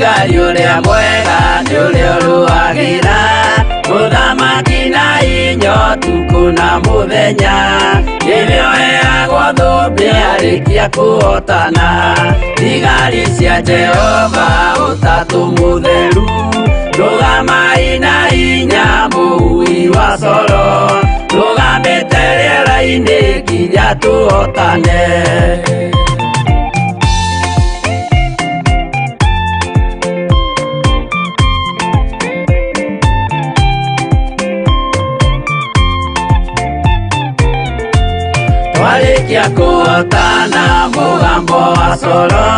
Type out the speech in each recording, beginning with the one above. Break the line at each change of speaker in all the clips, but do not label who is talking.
Mũthigari ũrĩa mwega nĩ ũrĩa ũrũagĩra mũthamaki na inya ũtukũ na mũthenya, nĩrĩo heagwo thũmbĩ arĩkia kũhotana. Thigari cia Jehova ũtatũ mũtheru, rũgamai na hinya mũhui wa coro, rũgamĩte rĩera-inĩ nginya tũhotane. Twarĩkia kũhotana mũgambo wa coro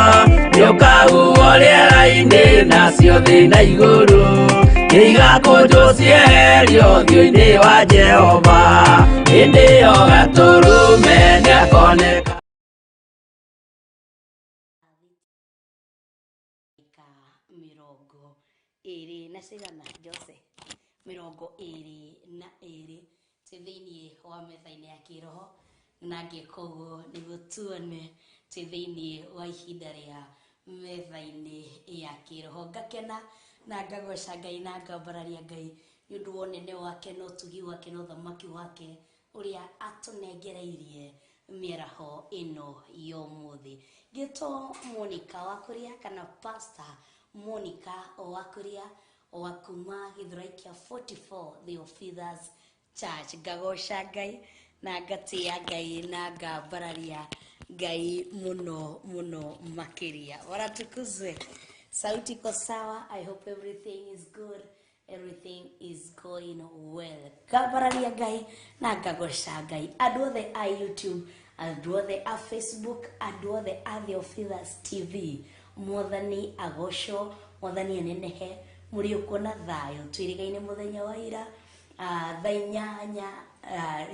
nĩũkahuhwo rĩera-inĩ, nacio thĩ na igũrũ nĩigakũnjwo cieherio ũthiũ-inĩ wa Jehova. Hĩndĩ ĩyo Gatũrũme nĩakoneka.
Ka 22 na cigana, Jose? 22 twĩ thĩiniĩ wa metha-inĩ ya kĩroho, na ngĩka ũguo nĩguo tuone twĩ thĩiniĩ wa ihinda rĩa metha-inĩ ya kĩroho. Ngakena na ngagoca Ngai na ngambararia Ngai nĩ ũndũ wa ũnene wake na ũtugi wake na ũthamaki wake ũrĩa atũnengereirie mĩaraho ĩno ya ũmũthĩ. Ngĩtwo Monica wa kũrĩa, kana Pastor Monica wa kũrĩa, wa kuma Gĩthũrai kĩa 44 The Officers Church. Ngagoca Ngai na ngatĩa Ngai na ngambararia Ngai mũno mũno makĩria. Waratukuzwe. Sauti iko sawa. I hope everything is good, everything is going well. Ngambararia Ngai na ngagoca Ngai. Andũ othe a YouTube, andũ othe a Facebook, andũ othe a The Officers TV, Mwathani agocwo, Mwathani anenehe. Mũrĩ ũkuona thayũ twĩrĩgaine mũthenya wa ira, thaa 8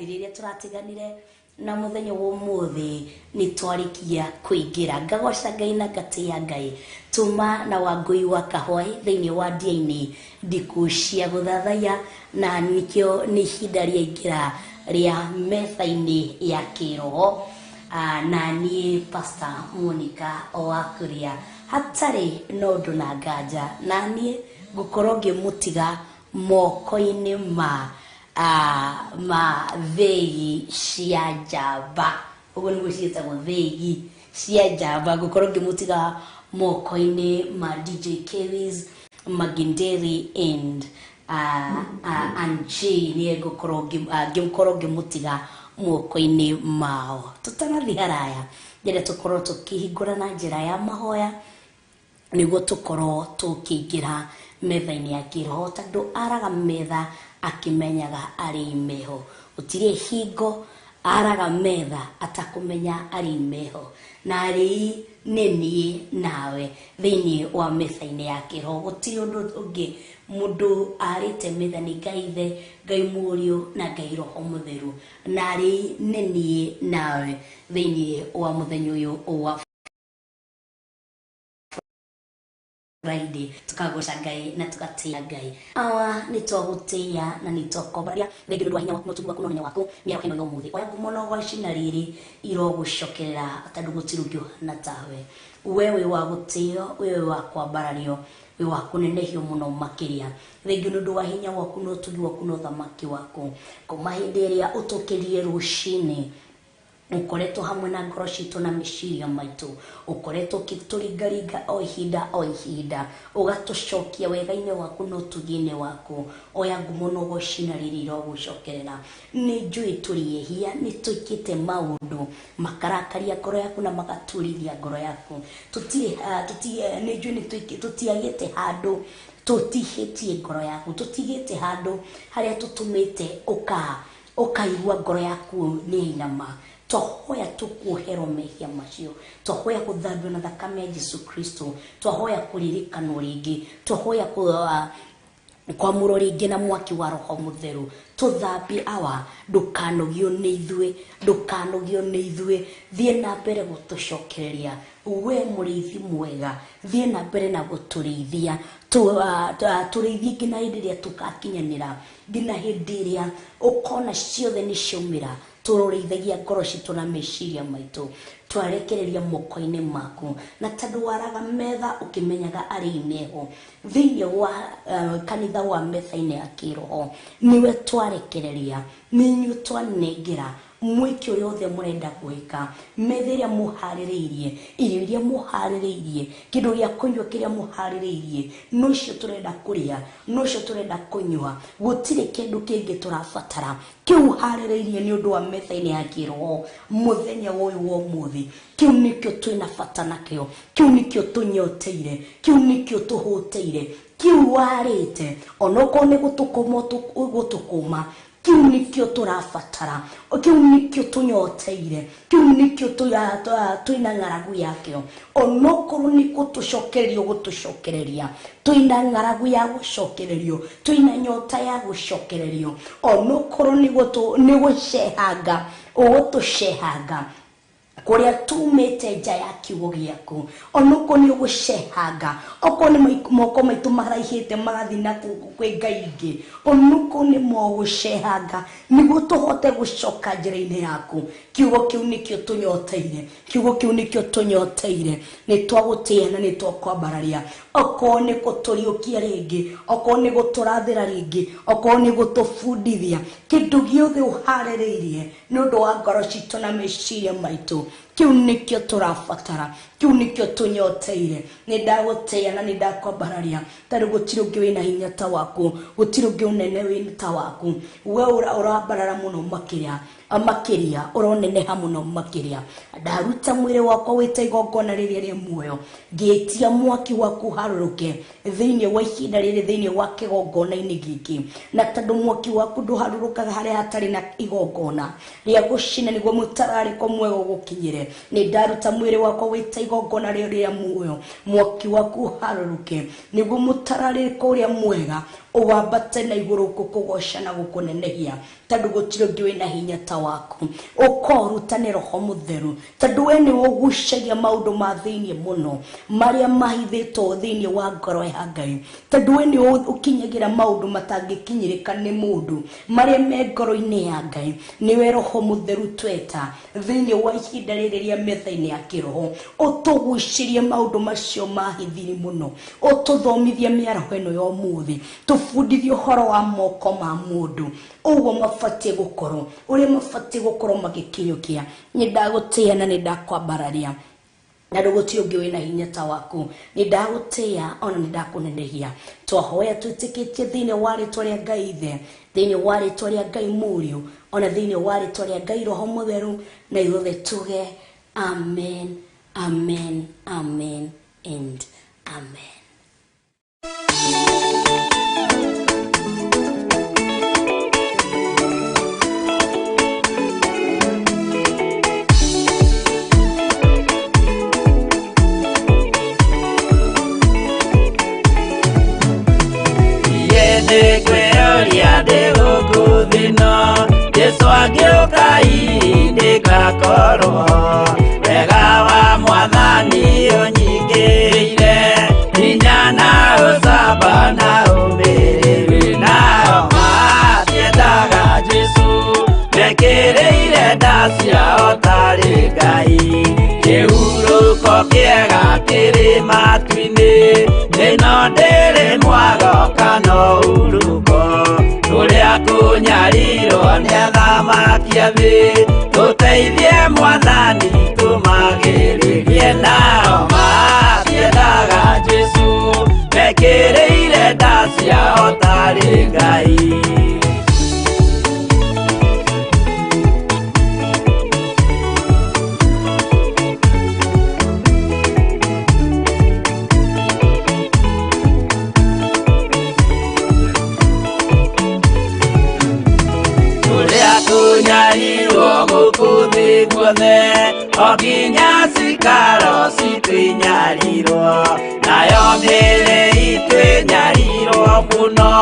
rĩrĩa tũratiganire, na mũthenya wa ũmũthĩ nĩ twarĩkia kũingĩra. Ngagoca Ngai na ngatĩa Ngai. Tuma na Wangũi wa Kahwaĩ thĩinĩ wa ndia-inĩ ndiku cia gũthathaiya, na nĩkĩo nĩ ihinda rĩaingĩra rĩa metha-inĩ ya kĩroho. Na niĩ Pastor Monica wa kũrĩa, hatarĩ na ũndũ na nganja, na niĩ ngũkorwo ngĩmũtiga moko-inĩ ma thĩgi cia njamba. Ũguo nĩguo ciĩtagwo, thĩgi cia njamba. Ngũkorwo ngĩmũtiga moko-inĩ ma DJ Keris Maginderi and Anjay. Nĩye ngũkorwo ngĩkorwo ngĩmũtiga moko-inĩ mao. Tũtanathiĩ haraya, ndĩrenda tũkorwo tũkĩhingũra na njĩra ya mahoya nĩguo tũkorwo tũkĩingĩra metha-inĩ ya kĩroho, tondũ araga metha akĩmenyaga arĩi meho. Gũtirĩ hingo araga metha atakũmenya arĩi meho, na arĩi nĩ niĩ nawe thĩinĩ wa metha-inĩ ya kĩroho. Gũtirĩ ũndũ ũngĩ mũndũ arĩte metha, nĩ Ngai Ithe, Ngai Mũriũ na Ngai Roho Mũtheru, na arĩi nĩ niĩ nawe thĩinĩ wa mũthenya ũyũ wa Friday. Tukagoca Ngai na tugatĩa Ngai. Awa, nĩ twagũtĩa na nĩ twakwambararia. Thengiũ nĩ ũndũ wa hinya waku na ũtugi waku na ũnene waku mĩarũho ĩno ya ũmũthĩ. Oya ngumo na ũgoci na riri irogũcokerera, tondũ gũtirĩ ũngĩ ũhana tawe. We wĩ wa gũtĩo, we wĩ wa kwambarario, wĩ wa kũnenehio mũno makĩria. Thengiũ nĩ ũndũ wa hinya waku na ũtugi waku na ũthamaki waku. Kuma hĩndĩ ĩrĩa ũtũkĩrie rũcinĩ, ũkoretwo hamwe na ngoro citũ na meciria maitũ, ũkoretwo ũkĩtũringaringa o ihinda o ihinda, ũgatũcokia wega-inĩ waku na ũtugi-inĩ waku. Oya ngumo na ũgoci na riri irogũcokerera. Nĩ njũĩ tũrĩ ehia, nĩ twĩkĩte maũndũ makarakaria ngoro yaku na magaturithia ngoro yaku. Tũtirĩ nĩ njũĩ nĩ tũtiagĩte handũ tũtihĩtie ngoro yaku, tũtigĩte handũ harĩa tũtũmĩte ũkaigua ngoro yaku nĩ yainama. Twahoya tũkuoherwo mehia macio, twahoya gũthambio na thakame ya Jesu Kristo, twahoya kũririkanwo rĩngĩ, twahoya kwamũrwo rĩngĩ na mwaki wa Roho Mũtheru. Tũthambie, Awa. Ndũkanogio nĩ ithuĩ, ndũkanogio nĩ ithuĩ. Thiĩ na mbere gũtũcokereria, we mũrĩithi mwega. Thiĩ na mbere na gũtũrĩithia, tũrĩithie nginya hĩndĩ ĩrĩa tũgakinyanĩra, nginya hĩndĩ ĩrĩa ũkona ciothe nĩ ciaumĩra. Tũrũrĩithagia ngoro citũ na meciria maitũ, twarekereria moko-inĩ maku. Na tondũ waraga metha ũkĩmenyaga arĩi meho thĩinĩ wa kanitha wa metha-inĩ ya kĩroho, nĩwe twarekereria, nĩ inyuĩ twanengera mwĩke ũrĩa othe mũrenda gwĩka. Metha ĩrĩa mũharĩrĩirie, irio iria mũharĩrĩirie, kĩndũ gĩa kũnyua kĩrĩa mũharĩrĩirie, nocio tũrenda kũrĩa, nocio tũrenda kũnyua. Gũtirĩ kĩndũ kĩngĩ tũrabatara. Kĩu ũharĩrĩirie nĩ ũndũ wa metha-inĩ ya kĩroho mũthenya ũyũ wa ũmũthĩ, kĩu nĩkĩo twĩna bata nakĩo, kĩu nĩkĩo tũnyoteire, kĩu nĩkĩo tũhũtĩire, kĩu warĩte onokorwo nĩ gũtũkũma ũgũtũkũma, kĩu nĩkĩo tũrabatara, kĩu nĩkĩo tũnyoteire, kĩu nĩkĩo twĩna ng'aragu yakĩo. Onokorwo nĩ gũtũcokereria ũgũtũcokereria, twĩna ng'aragu ya gũcokererio, twĩna nyota ya gũcokererio. Onokorwo nĩ gũcehanga ũgũtũcehanga kũrĩa tumĩte nja ya kiugo gĩaku, onokorwo nĩ ũgũcehanga, okorwo nĩ moko maitũ maraihĩte magathiĩ na kwĩ ngai ingĩ, onokorwo nĩ mogũcehanga nĩguo tũhote gũcoka njĩra-inĩ yaku. Kiugo kĩu nĩkĩo tũnyoteire, kiugo kĩu nĩkĩo tũnyoteire. Nĩ twagũtĩĩa na nĩ twakwambararia. Okorwo nĩ gũtũriũkia rĩngĩ, okorwo nĩ gũtũrathĩra rĩngĩ, okorwo nĩ gũtũbundithia, kĩndũ gĩothe ũharĩrĩirie nĩ ũndũ wa ngoro citũ na meciria maitũ, kĩu nĩkĩo tũrabatara, kĩu nĩkĩo tũnyoteire. Nĩ ndagũtĩĩa na nĩ ndakwambararia, tondũ gũtirĩ ũngĩ wĩna hinya ta waku, gũtirĩ ũngĩ ũnene wĩ ta waku. We ũrambarara mũno makĩria makĩria, ũroneneha mũno makĩria. Ndaruta mwĩrĩ wakwa wĩta igongona rĩrĩa rĩ muoyo, ngĩtia mwaki waku harũrũke thĩinĩ wa ihinda rĩrĩ, thĩinĩ wa kĩgongona-inĩ gĩkĩ. Na tondũ mwaki waku ndũharũrũkaga harĩa hatarĩ na igongona rĩa gũcina nĩguo mũtararĩko mwega ũgũkinyĩre, nĩ ndaruta mwĩrĩ wakwa wĩta igongona rĩrĩa rĩa muoyo, mwaki waku harũrũke nĩguo mũtararĩko ũrĩa mwega ũwambate na igũrũ gũkũgoca na gũkũnenehia, tondũ gũtirĩ ũngĩ wĩna hinya ta waku. Ũkorutane Roho Mũtheru, tondũ we nĩwe ũgucagia maũndũ ma thĩinĩ mũno marĩa mahithĩtwo thĩinĩ wa ngoro ya Ngai, tondũ we nĩwe ũkinyagĩra maũndũ matangĩkinyĩrĩka nĩ mũndũ marĩa me ngoro-inĩ ya Ngai. Nĩwe Roho Mũtheru tweta thĩinĩ wa ihinda rĩrĩ rĩa metha-inĩ ya kĩroho, ũtũgucĩrie maũndũ macio mahithiri mũno, ũtũthomithie mĩaraho ĩno ya ũmũthĩ, tũbundithie ũhoro wa moko ma mũndũ ũguo mabatiĩ gũkorwo, ũrĩa mabatiĩ gũkorwo magĩkinyũkia. Nĩ ndagũtĩĩa na nĩ ndakwambararia, na gũtirĩ ũngĩ wĩna hinya ta waku. Nĩ ndagũtĩĩa ona nĩ ndakũnenehia. Twahoya twĩtĩkĩtie thĩinĩ wa rĩtwa rĩa Ngai Ithe, thĩinĩ wa rĩtwa rĩa Ngai Mũriũ, ona thĩinĩ wa rĩtwa rĩa Ngai Roho Mũtheru, na ithuothe tuge amen, amen, amen and amen.
Nĩngwĩyũria ndĩ gũkũ thĩ-ĩno, Jesũ angĩũka hihi ndĩgakorwo. Wega wa Mwathani ũnyingĩrĩire, hinya na ũcamba na ũmĩrĩru. Nao matiendaga Jesũ, mekĩrĩire nda ciao tarĩ Ngai. Kĩhurũko kĩega kĩrĩ matu-inĩ, ĩno ndĩrĩ mwago kana ũhurũko. Kũrĩa kũnyarirwo nĩ athamaki a thĩ, tũteithie Mwathani tũmagĩrĩrie. Nao matiendaga Jesũ, mekĩrĩire nda ciao tarĩ Ngai. Kũrĩa kũnyarirwo gũkũ thĩ guothe, o nginya cikaro citũ inyarirwo, nayo mĩĩrĩ itũ ĩnyarirwo mũno,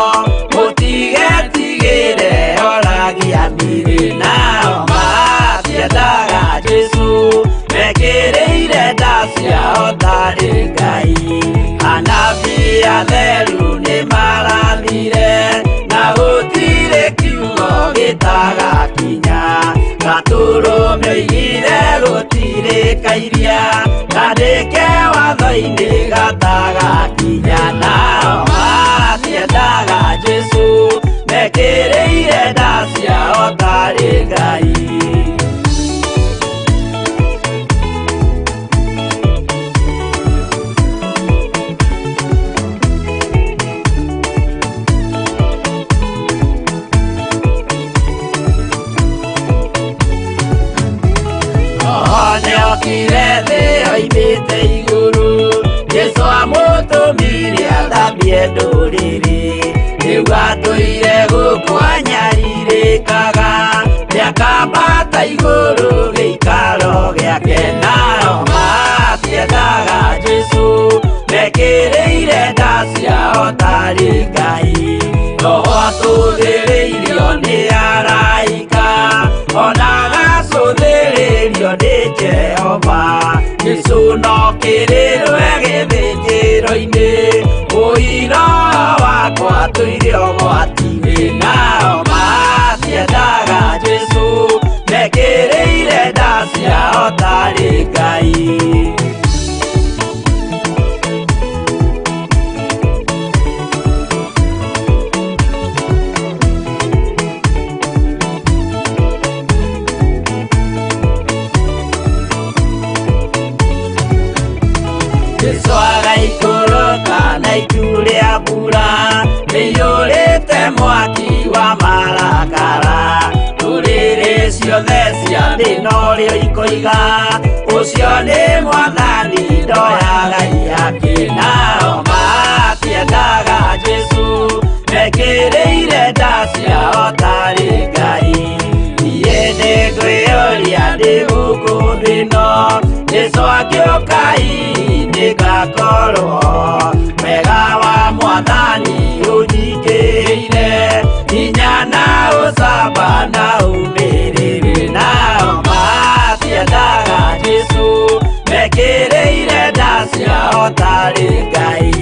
mũtigetigĩre oragia mĩĩrĩ. Nao matiendaga Jesũ, mekĩrĩire nda ciao tarĩ Ngai. Anabii atheru nĩmarathire, na gũtirĩ kiugo gĩtagakinya. Okire thĩ oimĩte igũrũ, Jesũ amũtũmire athambie ndũrĩrĩ. Rĩu atũire gũkũ anyarirĩkaga, nĩakambata igũrũ gĩikaro gĩake. Nao matiendaga Jesũ, mekĩrĩire nda ciao tarĩ Ngai. Roho atũthĩrĩirio nĩ araika, ona agacũthĩrĩrio nĩ Jehova. Jesũ no kĩrĩrwe gĩthĩnjĩro-inĩ, ũira wakwa tũire ũgwati-inĩ. Nao matiendaga Jesũ, mekĩrĩire nda ciao tarĩ Ngai. Jesũ agaikũrũka na itu rĩa mbura rĩiyũrĩte mwaki wa marakara. Ndũrĩrĩ ciothe cia thĩ norĩo ikoiga, ũcio nĩ Mwathani ndoyaga ihaki. Nao matiendaga Jesũ, mekĩrĩire nda ciao tarĩ Ngai. Niĩ nĩngwĩyũria ndĩ gũkũ thĩ ĩno, Jesũ angĩũka hihi nĩngakorwo. Wega wa Mwathani ũnyingĩrĩire, hinya na ũcamba na ũmĩrĩru. Nao matiendaga Jesũ, mekĩrĩire nda ciao tarĩ Ngai.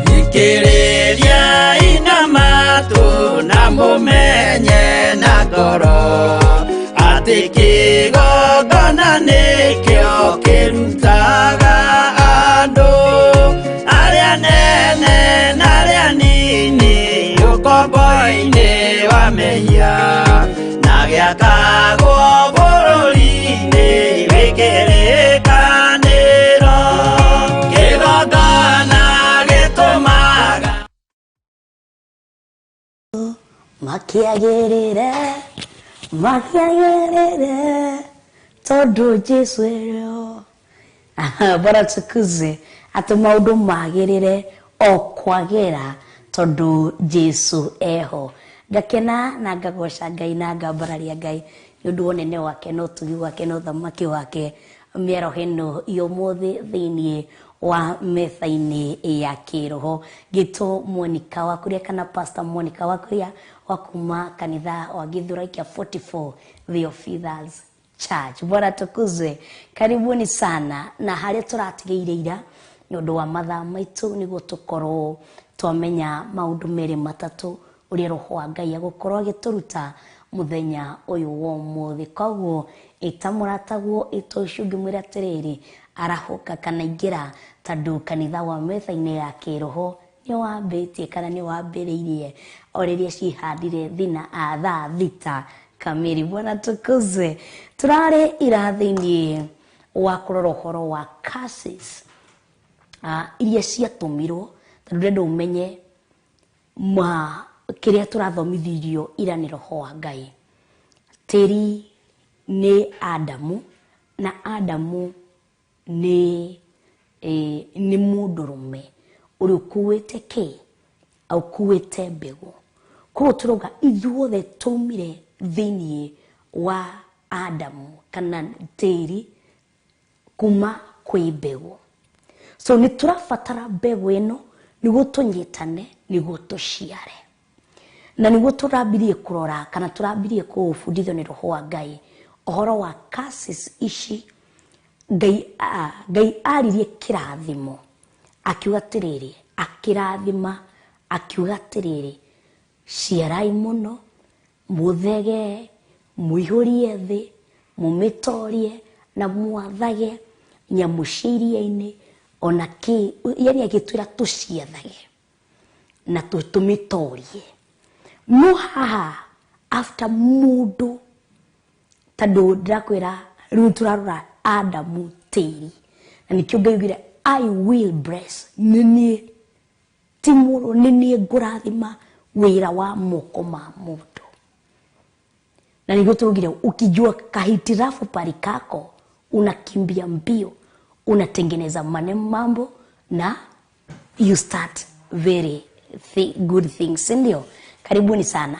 Thikĩrĩria ina matũ na mũmenye na ngoro atĩ kĩgongona nĩkĩo kĩrutaga andũ arĩa nene na arĩa nini ũkombo-inĩ wa mehia na gĩakagwo bũrũri-inĩ wĩ kĩrĩkanĩro. Kĩgongona gĩtũmaga
Makiagĩrĩre, makiagĩrĩre, tondũ Jesũ erĩo. Bwana tukuze atĩ maũndũ magĩrĩre o kwagĩra tondũ Jesũ eho. Ngakena na ngagoca Ngai na ngambararia Ngai nĩ ũndũ wa ũnene wake na ũtugi wake na ũthamaki wake mĩaraho ĩno ya ũmũthĩ thĩiniĩ wa metha-inĩ ya kĩroho. Ngĩtwo Monica wa Kuria kana Pastor Monica wa Kuria wa kuma kanitha wa Githurai kĩa 44 Theophilus Church. Bwana tukuzwe. Karibuni sana na harĩa tũratigĩire ira nĩ ũndũ wa mathaa maitũ nĩguo tũkorwo twamenya maũndũ merĩ matatũ ũrĩa roho wa Ngai agũkorwo agĩtũruta mũthenya ũyũ wa ũmũthĩ. Koguo ĩta mũrataguo, ĩta ũcio ũngĩ mwĩre atĩrĩrĩ, arahũka kana ingĩra tondũ kanitha wa metha-inĩ ya kĩroho nĩ wambĩtie kana nĩ wambĩrĩirie o rĩrĩa cihandire thina thaa 6 kamili. Bwana tukuzwe. Tũrarĩ ira thĩiniĩ wa kũrora ũhoro wa curses iria ciatũmirwo tondũ ndĩrenda ũmenye ma kĩrĩa tũrathomithirio ira nĩ roho wa Ngai. Tĩri nĩ Adamu na Adamu nĩ mũndũrũme ũrĩa ũkuĩte kĩ? Ũkuĩte mbegũ. Koguo tũrauga ithuothe twaumire thĩiniĩ wa Adamu kana tĩri kuma kwĩ mbegũ. So nĩ tũrabatara mbegũ ĩno nĩguo tũnyitane nĩguo tũciare. Na nĩguo tũrambirie kũrora kana tũrambirie kũbundithio nĩ roho wa Ngai ũhoro wa curses ici. Ngai Ngai aririe kĩrathimo akiuga atĩrĩrĩ, akĩrathima akiuga atĩrĩrĩ, ciarai mũno, mũthege, mũihũrie thĩ, mũmĩtorie na mwathage nyamũ cia iria-inĩ ona kĩ, yani agĩtwĩra tũciathage na tũmĩtorie. No haha after mũndũ, tondũ ndĩrakwĩra rĩu tũrarora Adamu tĩri, na nĩkĩo Ngai augire I will bless, nĩ niĩ ti mũndũ, nĩ niĩ ngũrathima wĩra wa moko ma mũndũ. Na nĩguo tũraugire ukijua kahitirafu pali kako unakimbia mbio, unatengeneza mane mambo na you start very good things, ndio? Karibuni sana.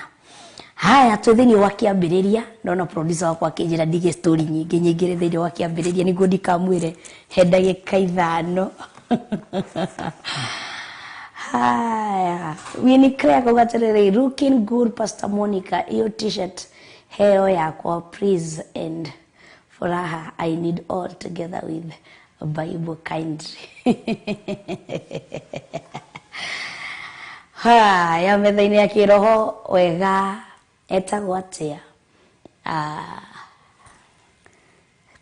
Haya, twĩ thĩinĩ wa kĩambĩrĩria. Ndona producer wakwa akĩnjĩra ndige story nyingĩ nyingĩre thĩinĩ wa kĩambĩrĩria nĩguo ndikamwĩre he ndagĩka 5. Haya, Winnie Claire akauga atĩrĩrĩ, looking good Pastor Monica, iyo t-shirt heo yakwa please and furaha, I need all together with Bible kindly. Haya, metha-inĩ ya kĩroho wega etagwo atĩa?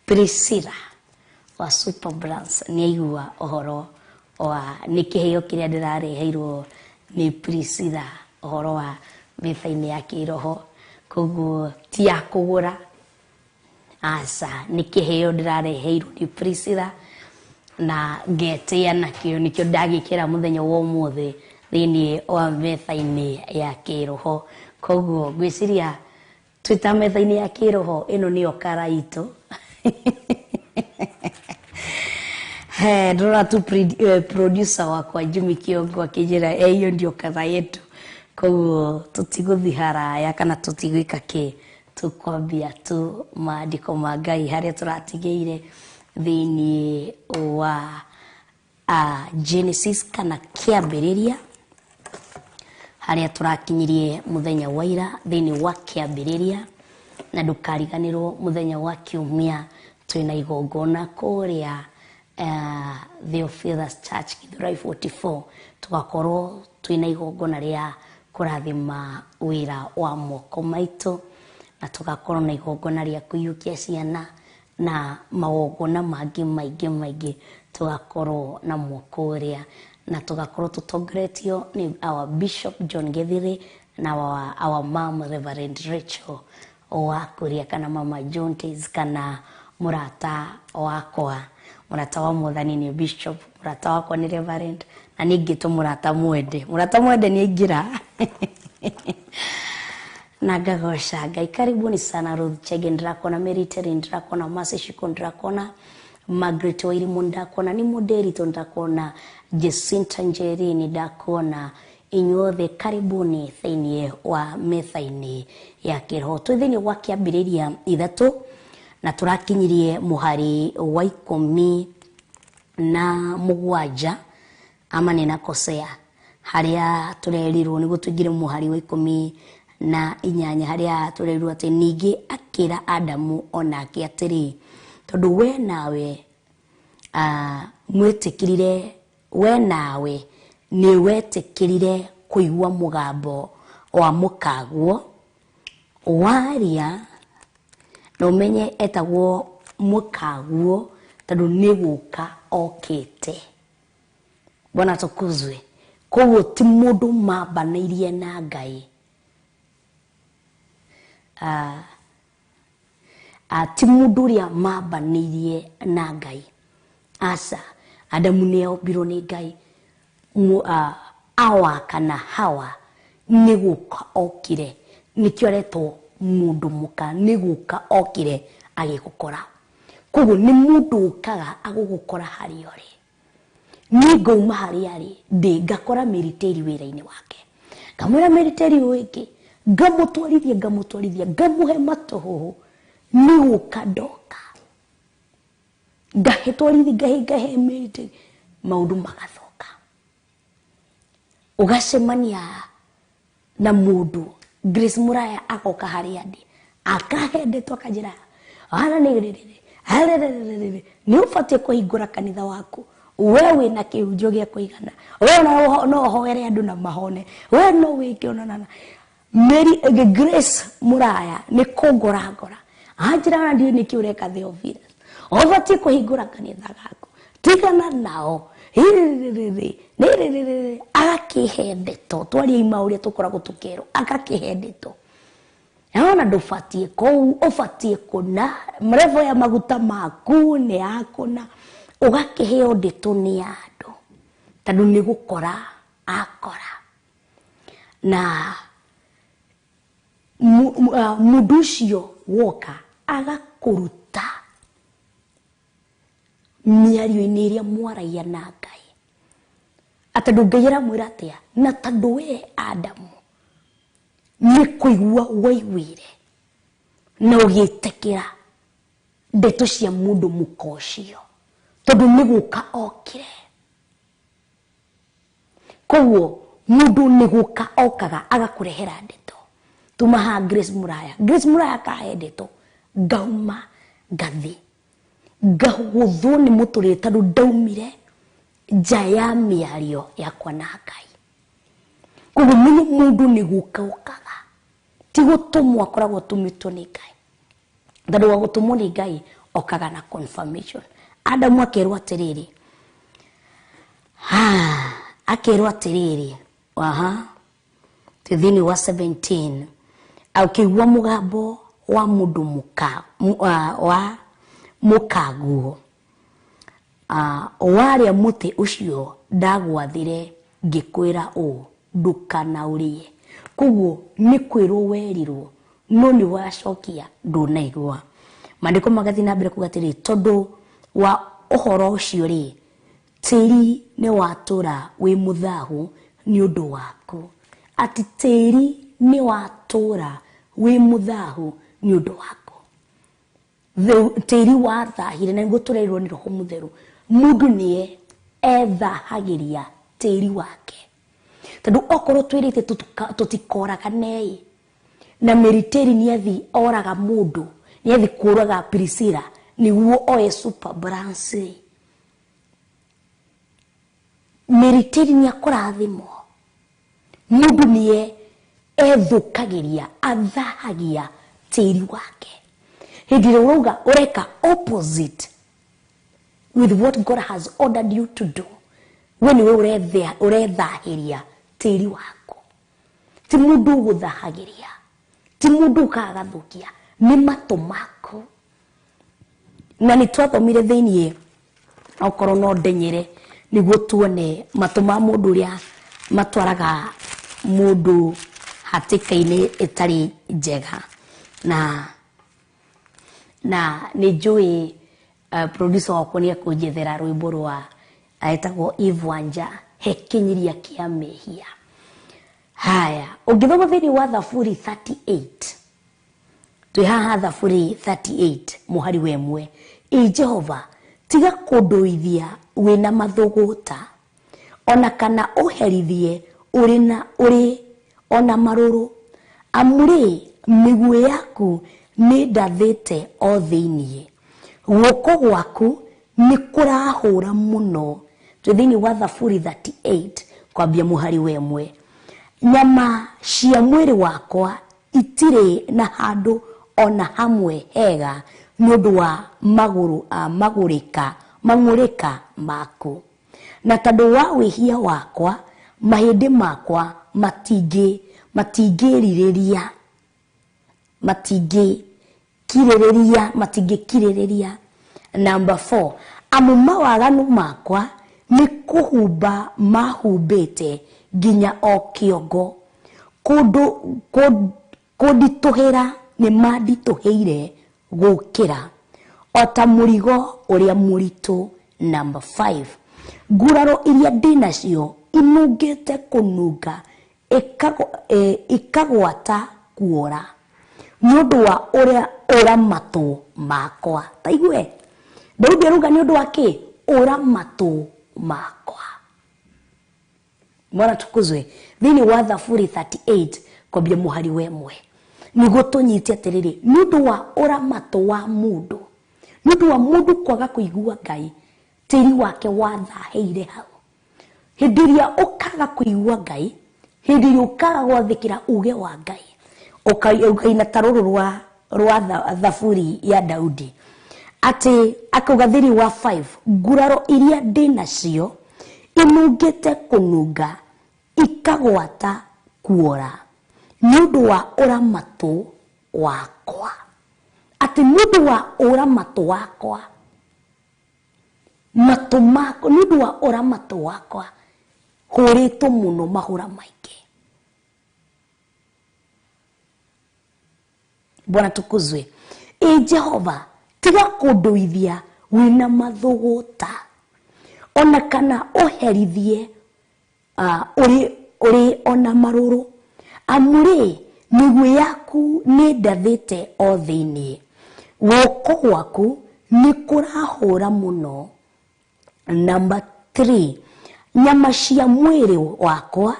Priscilla wa Super Brands nĩ aigua ũhoro wa nĩ kĩheo kĩrĩa ndĩrareheirwo nĩ Priscilla ũhoro wa metha-inĩ ya kĩroho, koguo ti ya kũgũra, aca, nĩ kĩheo ndĩrareheirwo nĩ Priscilla na ngetĩa nakĩo, nĩkĩo ndagĩkĩra mũthenya wa ũmũthĩ thĩinĩ wa metha-inĩ ya kĩroho. Koguo ngwĩciria twĩ ta metha-inĩ ya kĩroho ĩno nĩyo kara itũ. He, ndĩrona tu producer wakwa Jimmy Kiongo akĩnjĩra hiyo ndio kara yetu, koguo tũtigũthiĩ haraya kana tũtigwĩka kĩ, tũkwambia tu maandĩko ma Ngai harĩa tũratigĩire thĩinĩ wa Genesis kana kĩambĩrĩria, harĩa tũrakinyirie mũthenya wa ira thĩinĩ wa kĩambĩrĩria. Na ndũkariganĩrwo mũthenya wa kiumia twĩna igongona kũrĩa Theophilus Church Githurai 44, tũgakorwo twĩna igongona rĩa kũrathima wĩra wa moko maitũ, na tũgakorwo na igongona rĩa kũiyũkia ciana na magongona mangĩ maingĩ maingĩ tũgakorwo namo kũrĩa, na tũgakorwo tũtongoretio nĩ our Bishop John Gethire na our mom Reverend Rachel wa kũrĩa, kana Mama Jontes, kana mũrata wakwa, mũrata wa mwathani nĩ Bishop, mũrata wakwa nĩ Reverend, na nĩ ngĩtwo mũrata mwende, mũrata mwende nĩ aingĩra na ngagoca Ngai. Karibuni sana Ruth Chege, ndĩrakona Mary Terry, ndĩrakona Mercy Shiko, ndĩrakona Margaret Wairimu, ndakona ni Moderito, ndakona Jacinta Njeri, ndakona inyuothe, karibuni thĩinĩ wa metha-inĩ ya kĩroho. Twĩ thĩinĩ wa kĩambĩrĩria 3 na tũrakinyirie mũhari wa 17 ama ninakosea, harĩa tũrerirwo nĩguo tũingĩre mũhari wa 18, harĩa tũrerirwo atĩ ningĩ akĩra Adamu onake atĩrĩ, tondũ we nawe mwĩtĩkĩrire, we nawe nĩ wetĩkĩrire kũigua mũgambo wa mũkaguo waria, na ũmenye etagwo mũkaguo tondũ nĩ gũka okĩte. Bwana tukuzwe. Koguo ti mũndũ mambanĩirie na Ngai, ti mũndũ ũrĩa mambanĩirie na Ngai, aca. Adamu nĩ ombirwo nĩ Ngai, Awa kana Hawa nĩ gũka okire, nĩkĩo aretwo mũndũ mũka, nĩ gũka okire agĩgũkora. Koguo nĩ mũndũ ũkaga agũgũkora harĩa ũrĩ. Niĩ ngauma harĩa arĩ, ndĩ ngakora Mary Terry wĩra-inĩ wake, ngamwĩra Mary Terry ũyũ ĩngĩ, ngamũtwarithia ngamũtwarithia, ngamũhe matũhũhũ, nĩ gũka ndoka ngahĩtwarithia, ngahe ngahe Mary Terry, maũndũ magathoka. Ũgacemania Na mũndũ Grace Muraya agoka harĩa ndĩ akahe ndeto akanjĩra ana nĩ rĩrĩ rĩrĩ nĩ ũbatiĩ kũhingũra kanitha waku, we wĩna kĩhunjio gĩa kũigana, we no ũhoere andũ na mahone, we no wĩke ona Mary Grace Muraya nĩ kũngora ngora anjĩra na ndiũĩ nĩkĩ ũreka Theophilus, ũbatiĩ kũhingũra kanitha gaku, tigana nao rĩrĩ agakĩhe ndeto twaria ima ũrĩa tũkoragwo tũkerwo, agakĩhe ndeto ona ndũbatiĩ kũu, ũbatiĩ kũna mrevo ya maguta maku nĩ yakũna, ũgakĩheo ndeto nĩ andũ tondũ nĩ gũkora akora na mũndũ ũcio woka agakũruta mĩario-inĩ ĩrĩa mwaragia na Ngai, atondũ Ngai aramwĩra atĩa, na tondũ we Adamu nĩ kũigua waiguire na ũgĩtĩkĩra ndeto cia mũndũ mũka ũcio tondũ nĩ gũka okire. Koguo mũndũ nĩ gũka okaga agakũrehera ndeto. Tuma haha Grace Muraya, Grace Muraya akahe ndeto, ngauma ngathi ngahũthwo nĩ mũtũrĩre tondũ ndaumire nja ya mĩario yakwa na Ngai. Koguo mũndũ nĩ gũka okaga, ti gũtũmwo akoragwo atũmĩtwo nĩ Ngai, tondũ wa gũtũmwo nĩ Ngai okaga na confirmation. Adamu akerwo atĩrĩrĩ, akerwo atĩrĩrĩ, aha, thĩinĩ wa 17 akĩigua mũgambo wa mũndũ mũka wa mũkaguo, warĩa mũtĩ ũcio ndagwathire ngĩkwĩra ũũ ndũkanaũrĩe. Koguo nĩ kwĩrwo werirwo no nĩ wacokia ndũnaigua. Maandĩko magathiĩ na mbere kuga atĩrĩrĩ, tondũ wa ũhoro ũcio rĩ, tĩri nĩ watũra wĩ mũthahu nĩ ũndũ waku, atĩ tĩri nĩ watũra wĩ mũthahu nĩ ũndũ waku. Tĩri wathahire na nĩguo tũrerirwo nĩ Roho Mũtheru, mũndũ nĩe ethahagĩria tĩri wake, tondũ okorwo twĩrĩte tũtikoragane na Mary Terry nĩ athi oraga mũndũ, nĩ athi kũraga Priscilla nĩguo oe super balance. Mary Terry nĩ akũrathimwo, mũndũ nĩe ethũkagĩria athahagia tĩri wake. Hĩndĩ ĩrĩa ũrauga ũreka opposite with what God has ordered you to do, we nĩwe ũrethahĩria tĩri waku. Ti mũndũ ũgũthahagĩria, ti mũndũ ũkaga agathũkia, nĩ matũ maku. Na nĩ twathomire thĩiniĩ, okorwo no ndenyere nĩguo tuone matũ ma mũndũ ũrĩa matwaraga mũndũ hatĩka-inĩ ĩtarĩ njega. Na nĩ njũĩ producer wakwa nĩ ekũnjethera rwĩmbo rwa etagwo Eve Wanja, he kĩnyiria kĩa mehia. Haya, ũngĩthoma thĩinĩ wa Thaburi 38, twĩ haha Thaburi 38 mũhari wa 1, ĩ Jehova tiga kũndũithia wĩna mathũgũta, ona kana ũherithie ũrĩ na ũrĩ ona marũrũ, amu rĩ mĩguĩ yaku nĩ ndathĩte o thĩiniĩ, guoko gwaku nĩ kũrahũra mũno. Twĩ thĩinĩ wa Thaburi 38 kwambia mũhari wa 1, nyama cia mwĩrĩ wakwa itirĩ na handũ ona hamwe hega nĩ ũndũ wa magũrũ magũrĩka mang'ũrĩka maku, na tondũ wa wĩhia wakwa mahĩndĩ makwa matingĩrirĩria, matingĩkirĩrĩria, matingĩkirĩrĩria. Number 4, amu mawaganu makwa nĩ kũhumba mahumbĩte nginya o kĩongo, kũnditũhĩra nĩ manditũhĩire gũkĩra o ta mũrigo ũrĩa mũritũ. Number 5, nguraro iria ndĩnacio inungĩte kũnunga ikagwata kuora nĩ ũndũ wa ũrĩa ũra matũ makwa. Ta igue Daudi aruga nĩ ũndũ wa kĩ? Ũra matũ makwa. Bwana tukuzwe. Thĩinĩ wa Thaburi 38 Kwambia mũhari wa 1 nĩguo tũnyite atĩrĩrĩ, nĩ ũndũ wa ũramato wa mũndũ, nĩ ũndũ wa mũndũ kwaga kũigua Ngai, tĩri wake wathaheire hau. Hĩndĩ ĩrĩa ũkaga kũigua Ngai, hĩndĩ ĩrĩa ũkaga gwathĩkĩra uge wa Ngai, ũkaina ta rũrũ rwa thaburi ya Daudi, atĩ akauga thĩinĩ wa 5, nguraro iria ndĩ nacio inungĩte kũnunga ikagwata kuora nĩ ũndũ wa ũramatũ wakwa. Atĩ nĩ ũndũ wa ũramatũ wakwa, matũ makwa, nĩ ũndũ wa ũramatũ wakwa hũrĩtwo mũno mahũra maingĩ. Bwana tukuzwe. Ĩ Jehova, tiga kũndũithia wĩna mathũgũta, ona kana ũherithie ũrĩ ona marũrũ. Amu rĩ, mĩguĩ yaku nĩ ndathĩte o thĩinĩ, guoko gwaku nĩ kũrahũra mũno. Number 3, nyama cia mwĩrĩ wakwa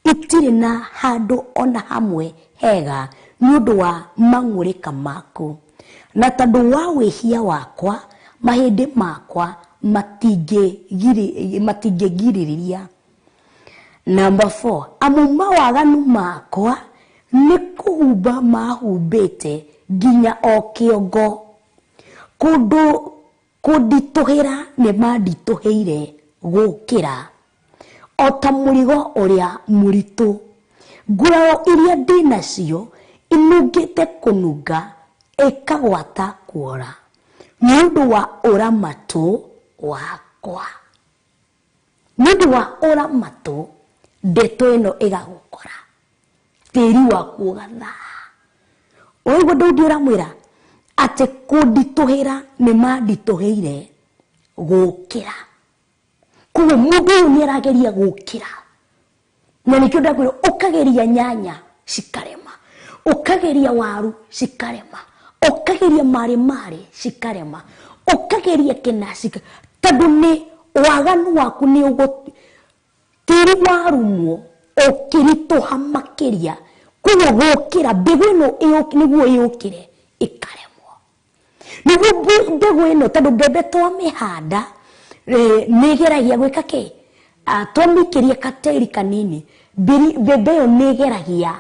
itirĩ na handũ ona hamwe hega nĩ ũndũ wa mang'ũrĩka maku, na tondũ wa wĩhia wakwa mahĩndĩ makwa matingĩgirĩrĩria. Number 4, amu mawaganu makwa nĩ kũhumba mahumbĩte nginya o kĩongo, kũndũ kũnditũhĩra nĩ manditũhĩire gũkĩra o ta mũrigo ũrĩa mũritũ. Nguraro iria ndĩ nacio inungĩte kũnunga ĩkagwata kuora nĩ ũndũ wa ũramatũ wakwa. Nĩ ũndũ wa ũramatũ, ndeto ĩno ĩgagũkora, tĩri waku ũgathaha. Ũraigua Daudi ũramwĩra atĩ kũnditũhĩra nĩ manditũhĩire gũkĩra. Koguo mũndũ ũyũ nĩ arageria gũkĩra, na nĩkĩo ndakwĩra ũkageria nyanya cikarema, ũkageria waru cikarema, ũkageria marĩ marĩ cikarema, ũkageria kĩna cikarema, tondũ nĩ waganu waku nĩ tĩri warumwo ũkĩritũha makĩria. Koguo gũkĩra mbegũ ĩno nĩguo ĩũkĩre ĩkaremwo. Nĩguo mbegũ ĩno, tondũ mbembe twamĩhanda nĩ ĩgeragia gwĩka kĩ? Twamĩikĩria katĩri kanini, mbembe ĩyo nĩ ĩgeragia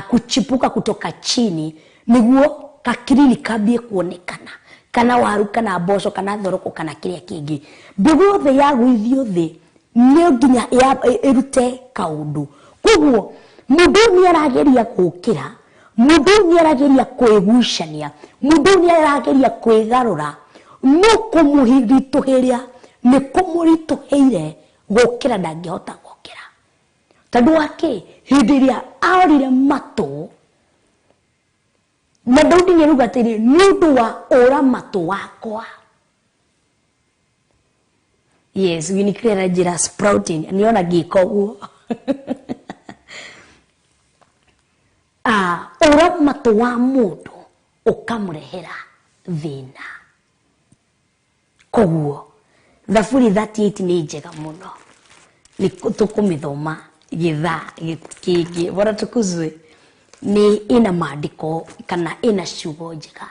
kuchipuka kutoka chini nĩguo kakirini kambie kuonekana, kana waru kana mboco kana thoroko kana kĩrĩa kĩngĩ. Mbegũ yothe yagũithio thĩ nĩ nginya ĩrute kaũndũ. Koguo mũndũ ũyũ nĩ arageria gũkĩra, mũndũ ũyũ nĩ arageria kwĩgucania, mũndũ ũyũ nĩ arageria kwĩgarũra, no kũmũritũhĩria nĩ kũmũritũhĩire gũkĩra, ndangĩhota gũkĩra. Tondũ wa kĩ? Hĩndĩ ĩrĩa arorire matũ, na Daudi nĩ arauga atĩrĩ, nĩ ũndũ wa ũramatũ wakwa. Yes, Winnie njĩra sprouting, nĩona ngĩka ũguo. Ũramatũ wa mũndũ ũkamũrehera thĩna. Koguo Thaburi 38 nĩ njega mũno, nĩ tũkũmĩthoma gĩthaa kĩngĩ. Bwana tukuzwe. Nĩ ĩna maandĩko kana ĩna ciugo njega.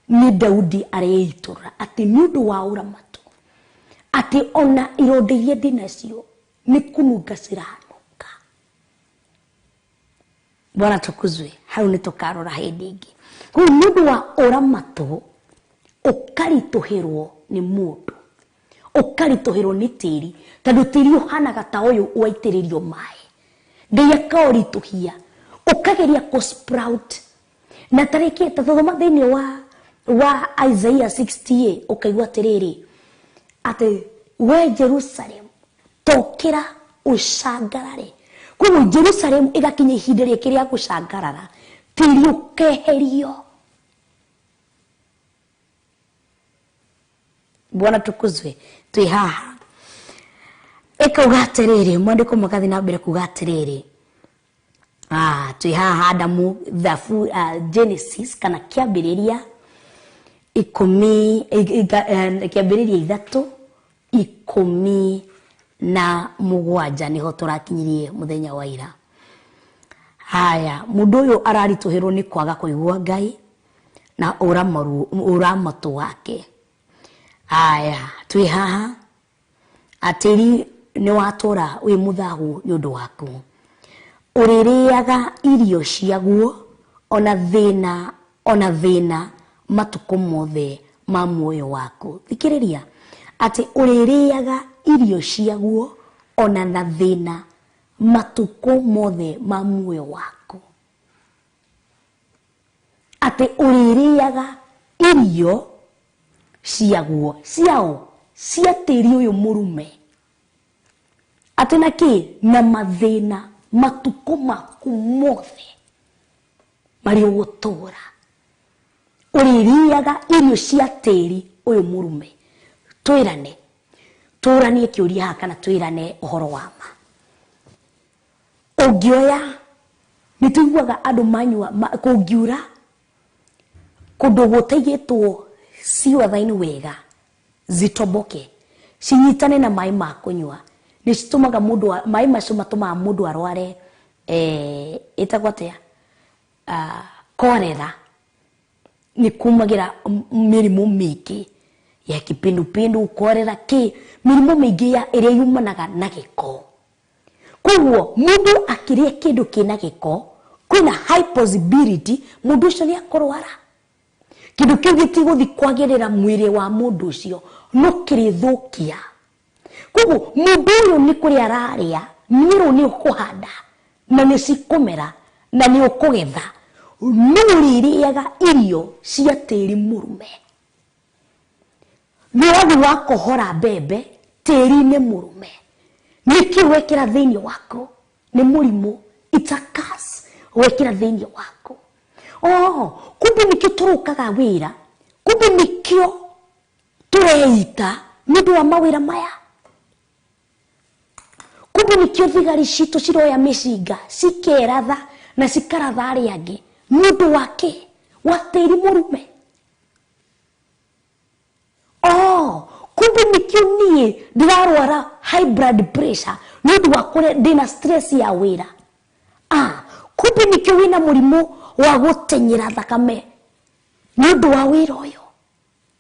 Nĩ Daudi areitũrũra atĩ nĩ ũndũ wa ũramatũ, atĩ ona ironda iria ndĩ nacio nĩ kũnunga ciranunga. Bwana tukuzwe. Hau nĩ tũkarora hĩndĩ ĩngĩ. Koguo nĩ ũndũ wa ũramatũ ũkaritũhĩrwo nĩ mũndũ, ũkaritũhĩrwo nĩ tĩri, tondũ tĩri ũhanaga ta ũyũ waitĩrĩrio maĩ, Ngai akaũritũhia, ũkageria kũ sprout. Na tarĩki ta thoma thĩinĩ wa Isaiah 68 ũkaigua atĩrĩrĩ, atĩ we Jerusalem tokĩra ũcangarare. Koguo Jerusalem ĩgakinya ihinda rĩake rĩa gũcangarara, tĩri ũkeherio. Bwana tukuzwe. Twĩ haha ĩkauga atĩrĩrĩ, mwandĩko magathiĩ na mbere kuga atĩrĩrĩ, twĩ haha Adamu thabu, Genesis kana kĩambĩrĩria ikũmi, kĩambĩrĩria 3:17 nĩho tũrakinyirie mũthenya wa ira. Haya, mũndũ ũyũ araritũhĩrwo nĩ kwaga kũigua Ngai na ũramatu wake. Haya, twĩ haha atĩri nĩ watũra wĩ mũthahu nĩ ũndũ waku. Ũrĩrĩaga irio ciaguo ona thĩna ona thĩna matukũ mothe ma muoyo waku. Thikĩrĩria atĩ ũrĩrĩaga irio ciaguo ona na thĩna matukũ mothe ma muoyo waku. Atĩ ũrĩrĩaga irio ciaguo ciao cia tĩri ũyũ mũrume, atĩ na kĩ na mathĩna matukũ maku mothe marĩa ũgũtũra. Ũrĩrĩaga irio cia tĩri ũyũ mũrume. Twĩrane, tũranie kĩũria haha kana twĩrane ũhoro wa ma. Ũngĩoya, nĩ tũiguaga andũ manyua kũngiura kũndũ gũtaigĩtwo ciwatha-inĩ wega zitoboke cinyitane na maĩ ma kũnyua, nĩ citũmaga mũndũ maĩ macio matũmaga mũndũ arware ĩtagwo atĩa, cholera. Nĩ kumagĩra mĩrimũ mĩingĩ ya kipindupindu, cholera, kĩ mĩrimũ mĩingĩ ya ĩrĩa yumanaga na gĩko. Koguo mũndũ akĩrĩa kĩndũ kĩna gĩko, kwĩna high possibility mũndũ ũcio nĩ akũrwara. Kĩndũ kĩu gĩtigũthiĩ kwagĩrĩra mwĩrĩ wa mũndũ ũcio, no kĩrĩthũkia. Koguo mũndũ ũyũ nĩ kũrĩa ararĩa, nĩerwo nĩ ũkũhanda na nĩ cikũmera na nĩ ũkũgetha, no ũrĩrĩaga irio cia tĩri mũrume. Nĩ ũrathiĩ wakohora mbembe tĩri-inĩ mũrume, nĩkĩ wekĩra thĩinĩ waku? Nĩ mũrimũ, it's a curse wekĩra thĩinĩ waku. Oh, kumbe nĩkĩo tũrũkaga wĩra, kumbe nĩkĩo tũreita nĩ ũndũ wa mawĩra maya, kumbe nĩkĩo thigari citũ ciroya mĩcinga cikeratha na cikaratha arĩa angĩ nĩ ũndũ wa kĩ? Wa tĩri mũrume. Oh, kumbe nĩkĩo niĩ ndĩrarwara high blood pressure nĩ ũndũ wa kũrĩa ndĩna stress ya wĩra. Kumbe nĩkĩo wĩna mũrimũ wa gũtenyera thakame nĩ ũndũ wa wĩra ũyũ.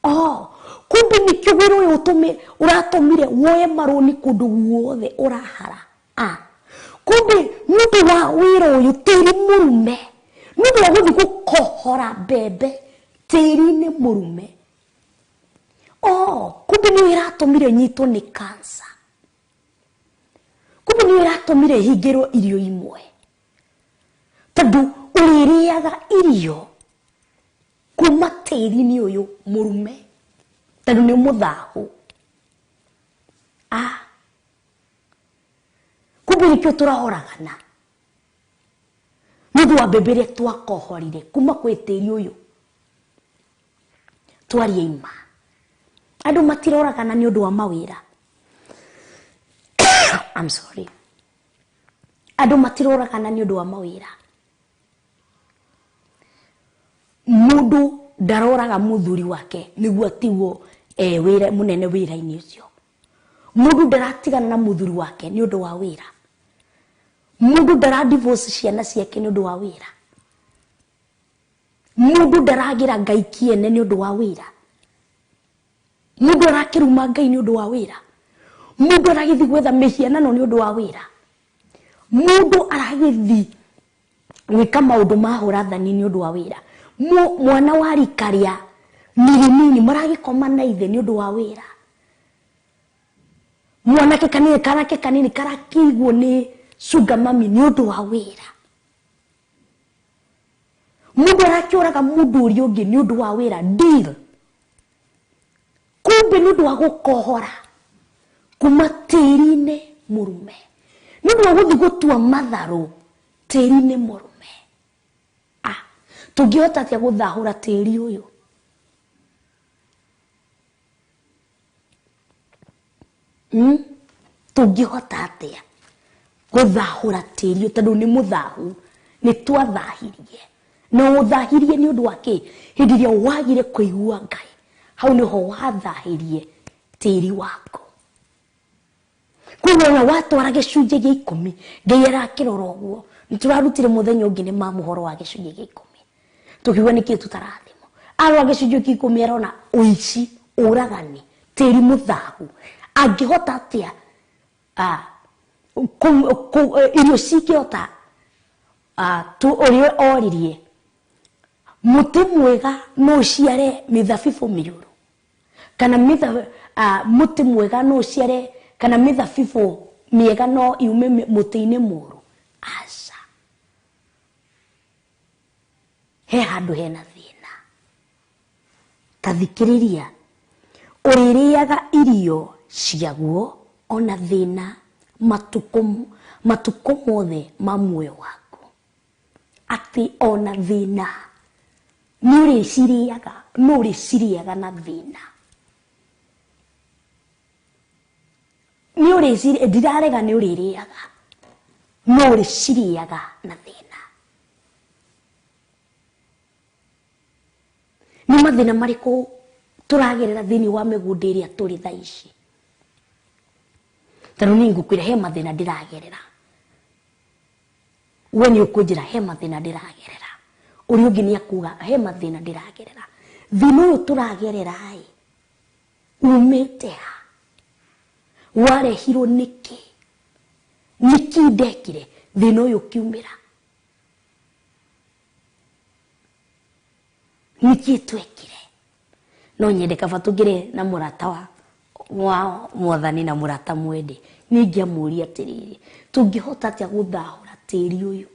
Oh, kumbe nĩkĩo wĩra ũyũ ũratũmire woye marũni kũndũ guothe ũrahara. Kumbe nĩ ũndũ wa wĩra ũyũ tĩri mũrume, nĩ ũndũ wa gũthiĩ gũkohora mbembe tĩri-inĩ mũrume. Oh, kumbe nĩ ĩratũmire nyitwo nĩ cancer, kumbe nĩ ĩratũmire hingĩrwo irio imwe, tondũ ũrĩrĩaga irio kuma tĩri-inĩ ũyũ mũrume, tondũ nĩ mũthahu. Kumbe nĩkĩo tũrahoragana nĩ ũndũ wa mbembe ĩrĩa twakohorire kuma kwĩ tĩri ũyũ. Twarie ima, andũ matiroragana nĩ ũndũ wa mawĩra. I'm sorry, andũ matiroragana nĩ ũndũ wa mawĩra. Mũndũ ndaroraga mũthuri wake nĩguo atigwo wĩra mũnene wĩra-inĩ ũcio. Mũndũ ndaratigana na mũthuri wake nĩ ũndũ wa wĩra. Mũndũ ndara divorce ciana ciake nĩ ũndũ wa wĩra. Mũndũ ndaragĩra Ngai kĩene nĩ ũndũ wa wĩra. Mũndũ arakĩruma Ngai nĩ ũndũ wa wĩra. Mũndũ aragĩthiĩ gwetha mĩhianano nĩ ũndũ wa wĩra. Mũndũ aragĩthiĩ gwĩka maũndũ ma hũrathani nĩ ũndũ wa wĩra. Mwana wa rika rĩa nini maragĩkoma na ithe nĩ ũndũ wa wĩra. Mwanake kanini kanake kanini karakĩigwo nĩ sugar mami nĩ ũndũ wa wĩra. Mũndũ arakĩũraga mũndũ ũrĩa ũngĩ nĩ ũndũ wa wĩra. Deal. Kumbe nĩ ũndũ wa gũkohora kuma tĩri-inĩ mũrume, nĩ ũndũ wa gũthiĩ gũtua matharũ tĩri-inĩ mũrume. Tũngĩhota atĩa gũthahũra tĩri ũyũ? Tũngĩhota atĩa gũthahũra tĩri ũyũ? Tondũ nĩ mũthahu, nĩ twathahirie. Na ũthahirie nĩ ũndũ wa kĩ? Hĩndĩ ĩrĩa wagire kũigua Ngai, hau nĩho wathahirie tĩri waku. Koguo ona watwara gĩcunjĩ gĩa ikũmi, Ngai arakĩrora ũguo. Nĩtũrarutire mũthenya ũngĩ nĩ ma mũhoro wa gĩcunjĩ gĩa ikũmi, tũkiuga nĩkĩĩ tũtarathimwo. Arora gĩcunjĩ kĩa ikũmi arona ũici, ũragani, tĩri mũthahu. Angĩhota atĩa irio cingĩhota ũrĩa oririe mũtĩ mwega no ũciare mĩthabibũ mĩũru, kana mũtĩ mwega no ũciare, kana mĩthabibũ mĩega no yume mũtĩ-inĩ mũũru? Aca, he handũ hena thĩna. Ta thikĩrĩria, ũrĩrĩaga irio ciaguo ona thĩna matukũ mothe ma muoyo waku. Atĩ ona thĩna nĩ ũrĩcirĩaga, no ũrĩcirĩaga na thĩna. Nĩ ũrĩcirĩ-, ndirarega nĩ ũrĩrĩaga, no ũrĩcirĩaga na thĩna. Nĩ mathĩna marĩkũ tũragerera thĩinĩ wa mĩgũnda ĩrĩa tũrĩ thaa ici? Tondũ niĩ ngũkwĩra he mathĩna ndĩragerera. We nĩ ũkũnjĩra he mathĩna ndĩragerera. Ũrĩa ũngĩ nĩ akuga he mathĩna ndĩragerera. Thĩna ũyũ tũragerera ĩ, umĩte ha? Warehirwo nĩkĩ? Nĩkĩ ndekire thĩna ũyũ ũkiumĩra? Nĩkĩ twekire? No nyende kaba tũngĩre na mũrata wa mwathani na mũrata mwende. Niĩ ingĩamũria atĩrĩrĩ, tũngĩhota atĩa gũthahũra tĩri ũyũ?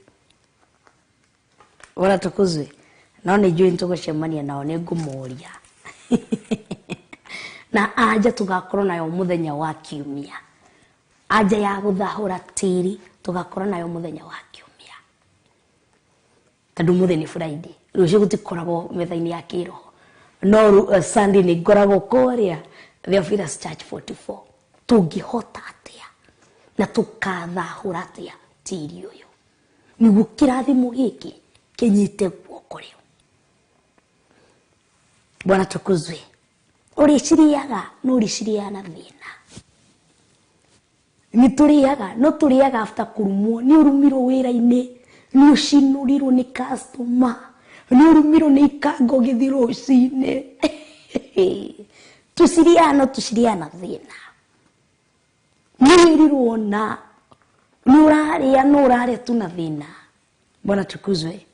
Bora tukuzwe. No nĩ njũĩ nĩtũgũcemania nao, nĩ ngũmoria. Na anja tũgakorwo nayo mũthenya wa kiumia. Anja ya gũthahũra tĩri tũgakorwo nayo mũthenya wa kiumia. Tondũ ũmũthĩ nĩ Friday, rũciũ gũtikoragwo metha-inĩ ya kĩroho. No Sunday nĩ ngoragwo kũrĩa Theophilus Church 44. Tũngĩhota atĩa na tũkathahũra atĩa tĩri ũyũ nĩguo kĩrathimo gĩkĩ kĩnyite guoko rĩu? Bwana tukuzwe. Ũrĩcirĩaga no ũrĩcirĩaga na thĩna. Nĩ tũrĩaga, no tũrĩaga after kũrumwo. Nĩ ũrumirwo wĩra-inĩ, nĩ ũcinũrirwo nĩ customer, nĩ ũrumirwo nĩ ikango ũgĩthiĩ rũcinĩ. Tũcirĩaga, no tũcirĩaga na thĩna. Nĩ wĩrirwo na nĩ ũrarĩa, no ũrarĩa tu na thĩna. Bwana tukuzwe.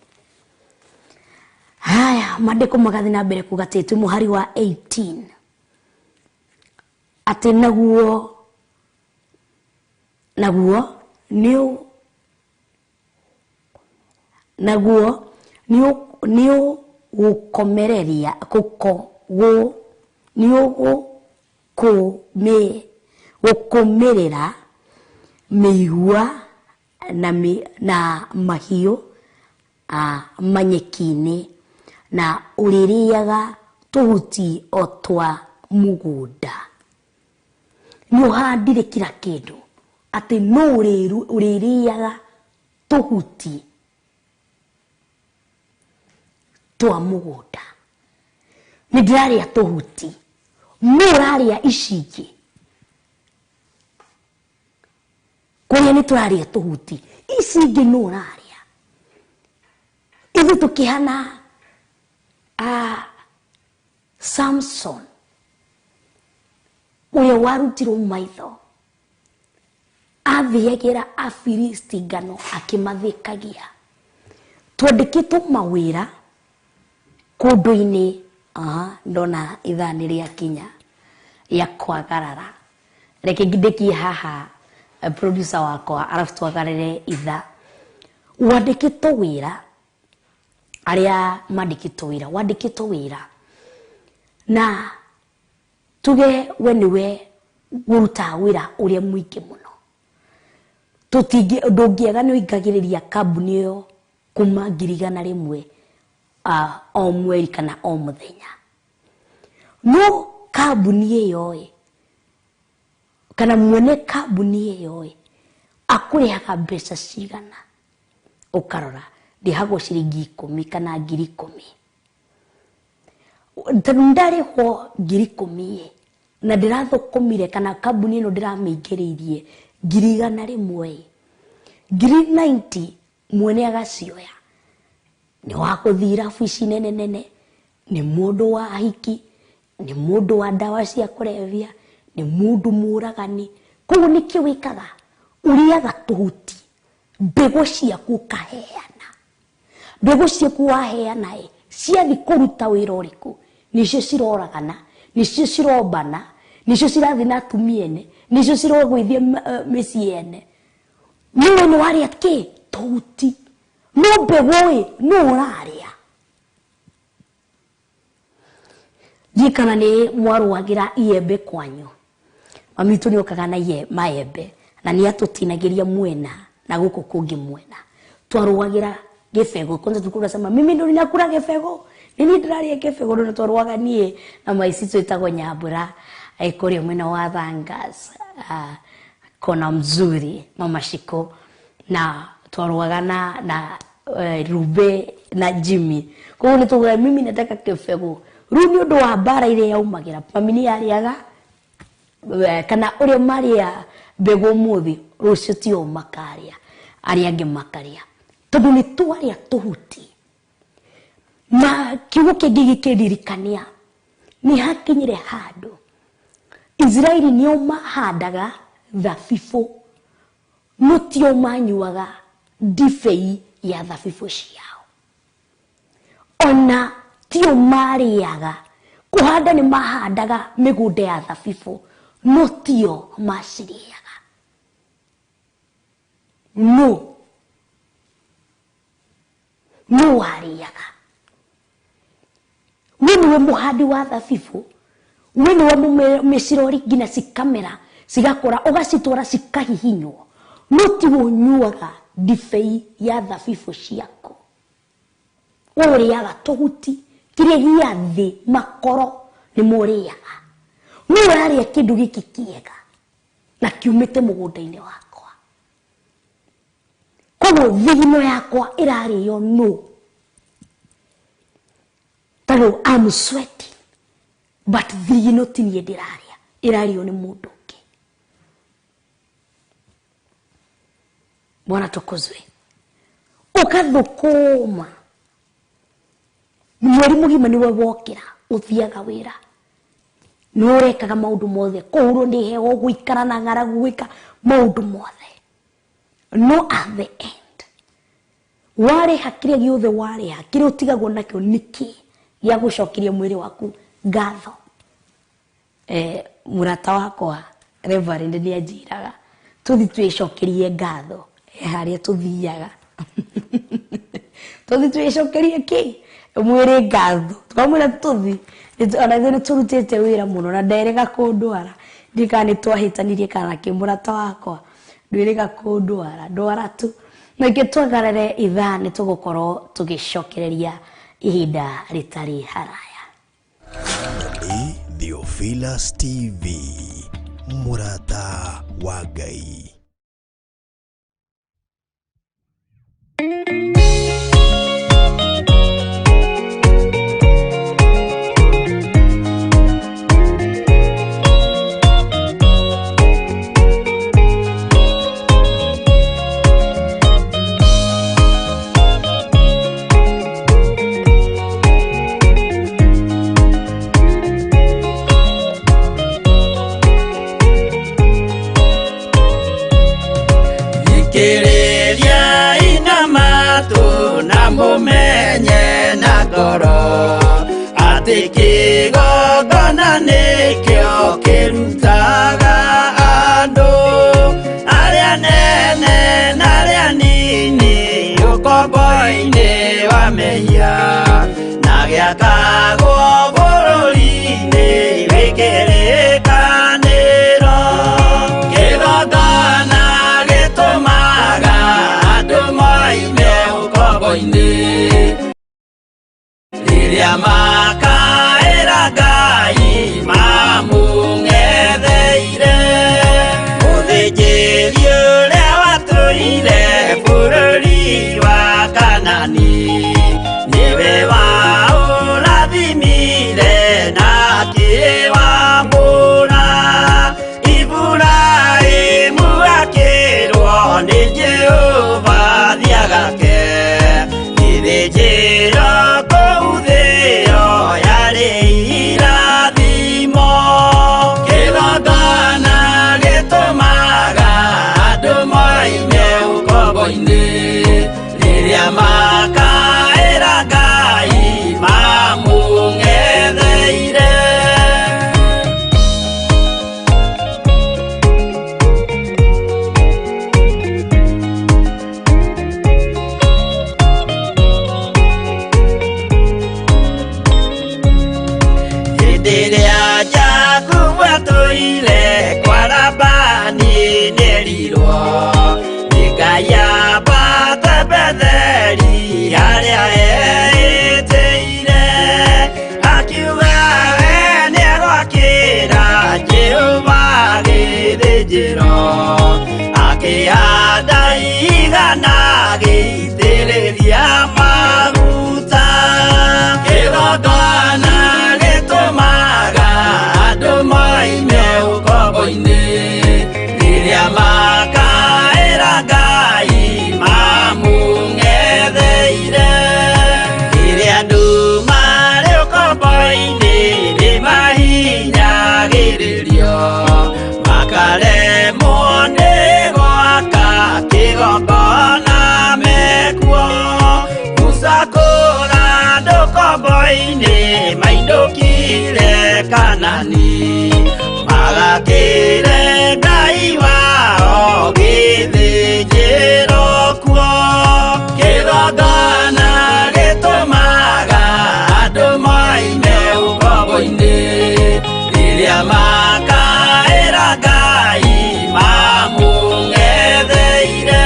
Haya, maandĩko magathiĩ na mbere kuga atĩ twĩ mũhari wa 18, atĩ naguo nĩ ũgũkomereria nĩ ũgũkũmĩrĩra mĩigua na mahiũ manyeki-inĩ, na ũrĩrĩaga tũhuti o twa mũgũnda. Nĩ ũhandire kila kĩndũ, atĩ no ũrĩrĩaga tũhuti twa mũgũnda. Nĩ ndĩrarĩa tũhuti, no ũrarĩa ici ingĩ. Kũrĩa nĩ tũrarĩa tũhuti, ici ingĩ no ũrarĩa. Ithuĩ tũkĩhana Samson ũrĩa warutirwo maitho, athiagĩra Afilisti ngano akĩmathĩkagia. Twandĩkĩtwo mawĩra kũndũ-inĩ. Ndona ithaa nĩ rĩakinya rĩa kwagarara. Reke ndĩkie haha producer wakwa arabu twagarare ithaa. Wandĩkĩtwo wĩra, arĩa mandĩkĩtwo wĩra, wandĩkĩtwo wĩra na tuge we nĩwe ũrutaga wĩra ũrĩa mũingĩ mũno. Ndũngĩaga nĩ ũingagĩrĩria kambuni ĩyo kuma 100,000 o mweri kana o mũthenya. No kambuni ĩyo ĩ, kana mwene kambuni ĩyo ĩ, akũrĩhaga mbeca cigana? Ũkarora ndĩhagwo ciringi 10 kana 10,000. Tondũ ndarĩhwo 10,000 ĩ, na ndĩrathũkũmire kana kambuni ĩno ndĩramĩingĩrĩirie 100,000 ĩ, 90,000 mwene agacioya. Nĩ wa gũthiĩ irabu ici nene nene, nĩ mũndũ wa ahiki, nĩ mũndũ wa ndawa cia kũrebia, nĩ mũndũ mũragani. Koguo nĩkĩo wĩkaga, ũrĩaga tũhuti, mbegũ ciaku ũkaheana. Mbegũ ciaku waheana ĩ, ciathi kũruta wĩra ũrĩkũ? Nĩcio ciroragana, nĩcio cirombana, nĩcio cirathiĩ na atumia ene, nĩcio cirogũithia mĩciĩ ene. Nĩwe nĩ warĩa kĩ? Tũhuti. No mbegũ ĩ, nũ ũrarĩa? Ndiũĩ kana nĩ mwarũagĩra iembe kwanyu. Mami witũ nĩ okaga na maembe na nĩ atũtinagĩria mwena na gũkũ kũngĩ mwena. Twarũagĩra gĩbegũ. Kwanza tulikuwa tunasema mimi ndo ninakula gĩbegũ. Nĩ niĩ ndĩrarĩa gĩbegũ no twarũaga niĩ na maici twĩtagwo Nyambura kũrĩa mwena wa Thangas. Kona mzuri mama Shiko na twarũaga na Rube na Jimmy. Koguo nĩ tugaga mimi nataka gĩbegũ. Rĩu nĩ ũndũ wa mbara ĩrĩa yaumagĩra, mami nĩ yarĩaga kana ũrĩa marĩa mbegũ ũmũthĩ, rũciũ tio makarĩa, arĩa angĩ makarĩa. Tondũ nĩ twarĩa tũhuti. Na kiugo kĩngĩ gĩkĩndirikania, nĩ hakinyire handũ Israeli nĩo mahandaga thabibũ, no tio manyuaga ndibei ya thabibũ ciao. Ona tio marĩaga, kũhanda nĩ mahandaga mĩgũnda ya thabibũ, no tio macirĩaga. No no warĩaga. We nĩwe mũhandi wa thabibũ, we nĩwe mĩcirori nginya cikamera, cigakũra, ũgacitwara cikahihinywo, no tiwe ũnyuaga ndibei ya thabibũ ciaku. Ũrĩaga tũhuti, kĩrĩa gĩa thĩ, makoro nĩmo ũrĩaga. No ũrarĩa kĩndũ gĩkĩ kĩega na kiumĩte mũgũnda-inĩ wakwa. Koguo thigino yakwa ĩrarĩo nũ? Tondũ I'm sweating, but thigino ti niĩ ndĩrarĩa, ĩrarĩo nĩ mũndũ ũngĩ. Bwana tukuzwe. Ũkathũkũma mweri mũgima nĩwe wokĩra, ũthiaga wĩra, nĩwe ũrekaga maũndũ mothe, kũhurwo nĩ heho, gũikara na ng'aragu, gwĩka maũndũ mothe. No at the end, warĩha kĩrĩa gĩothe warĩha, kĩrĩa ũtigagwo nakĩo nĩkĩ gĩa gũcokeria mwĩrĩ waku ngatho? Mũrata wakwa Reverend nĩ anjĩraga tũthi twĩcokerie ngatho harĩa tũthiaga. Tũthi twĩcokerie kĩ? Mwĩrĩ ngatho. Twamwĩra tũthi, ona ithuĩ nĩ tũrutĩte wĩra mũno na nderĩga kũndwara. Ndiũĩ kana nĩ twahĩtanirie kana kĩ, mũrata wakwa ndwĩrĩga kũndwara, ndwara tu. Na ingĩ twagarare ithaa nĩ tũgũkorwo tũgĩcokereria ihinda rĩtarĩ haraya.
Nĩ Theophilus TV, mũrata wa Ngai.
Thikĩrĩria ina matũ na mũmenye na ngoro atĩ kĩgongona nĩkĩo kĩrutaga andũ arĩa nene na arĩa nini ũkombo-inĩ wa mehia na gĩakagwo bũrũri-inĩ wĩ kĩrĩkanĩro. Kĩgongona gĩtũmaga andũ moime ũkombo-inĩ rĩrĩa makaĩra Ngai mamũng'etheire. Mũthĩnjĩri ũrĩa watũire bũrũri wa Kanani nĩwe waũrathimire na akĩwamũra. Iburahĩmu akĩ ũkombo-inĩ rĩrĩa makaĩra Ngai mamũng'etheire. Hĩndĩ ĩrĩa Jakubu atũire kwa Labani nĩerirwo nĩ Ngai ambate Betheli harĩa eĩtĩire, akiuga we nĩegwakĩra Jehova gĩthĩnjĩro, akĩhanda igana agĩitĩrĩria maguta. Kĩgongona gĩtũmaga andũ moime ũkombo-inĩ rĩrĩa makaĩra Ngai mamũng'etheire. Rĩrĩa andũ marĩ ũkombo-inĩ nĩmahinyagĩrĩrio, makaremwo nĩ gwaka kĩgongona mekuo. Musa kũra andũ ũkombo-inĩ mainũkire Kanani, magakĩre Ngai wao gĩthĩnjĩro kuo. Kĩgongona gĩtũmaga andũ moime ũkombo-inĩ rĩrĩa makaĩra Ngai mamũng'etheire.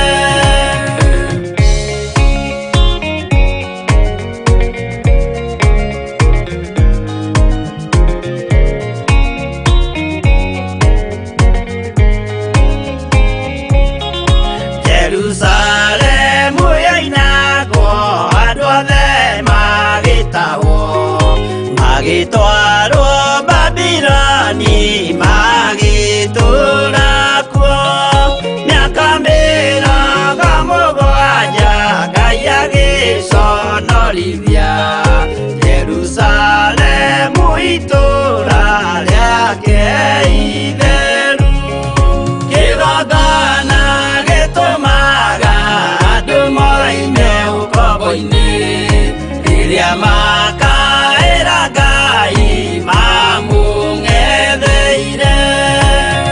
Jerusalemu yoinagwo andũ othe magĩtahwo, magĩtwarwo Babiloni magĩtũũra kuo. Mĩaka 70 Ngai agĩconorithia Jerusalemu itũũra rĩake itheru. Kĩgongona gĩtũmaga andũ moime ũkombo-inĩ rĩrĩa makaĩra Ngai mamũng'etheire.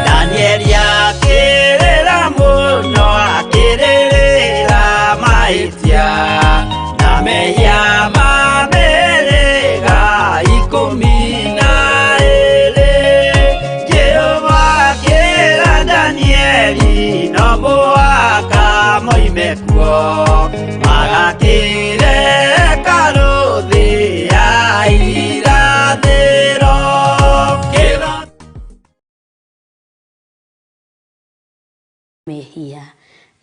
Danieli akĩrĩra mũno akĩrĩrĩra mahĩtia na mehia ma mĩhĩrĩga 12. Jehova akĩra Danieli no mũhaka moime kuo, magakĩre hekarũ thĩ ya irathĩro.
Mehia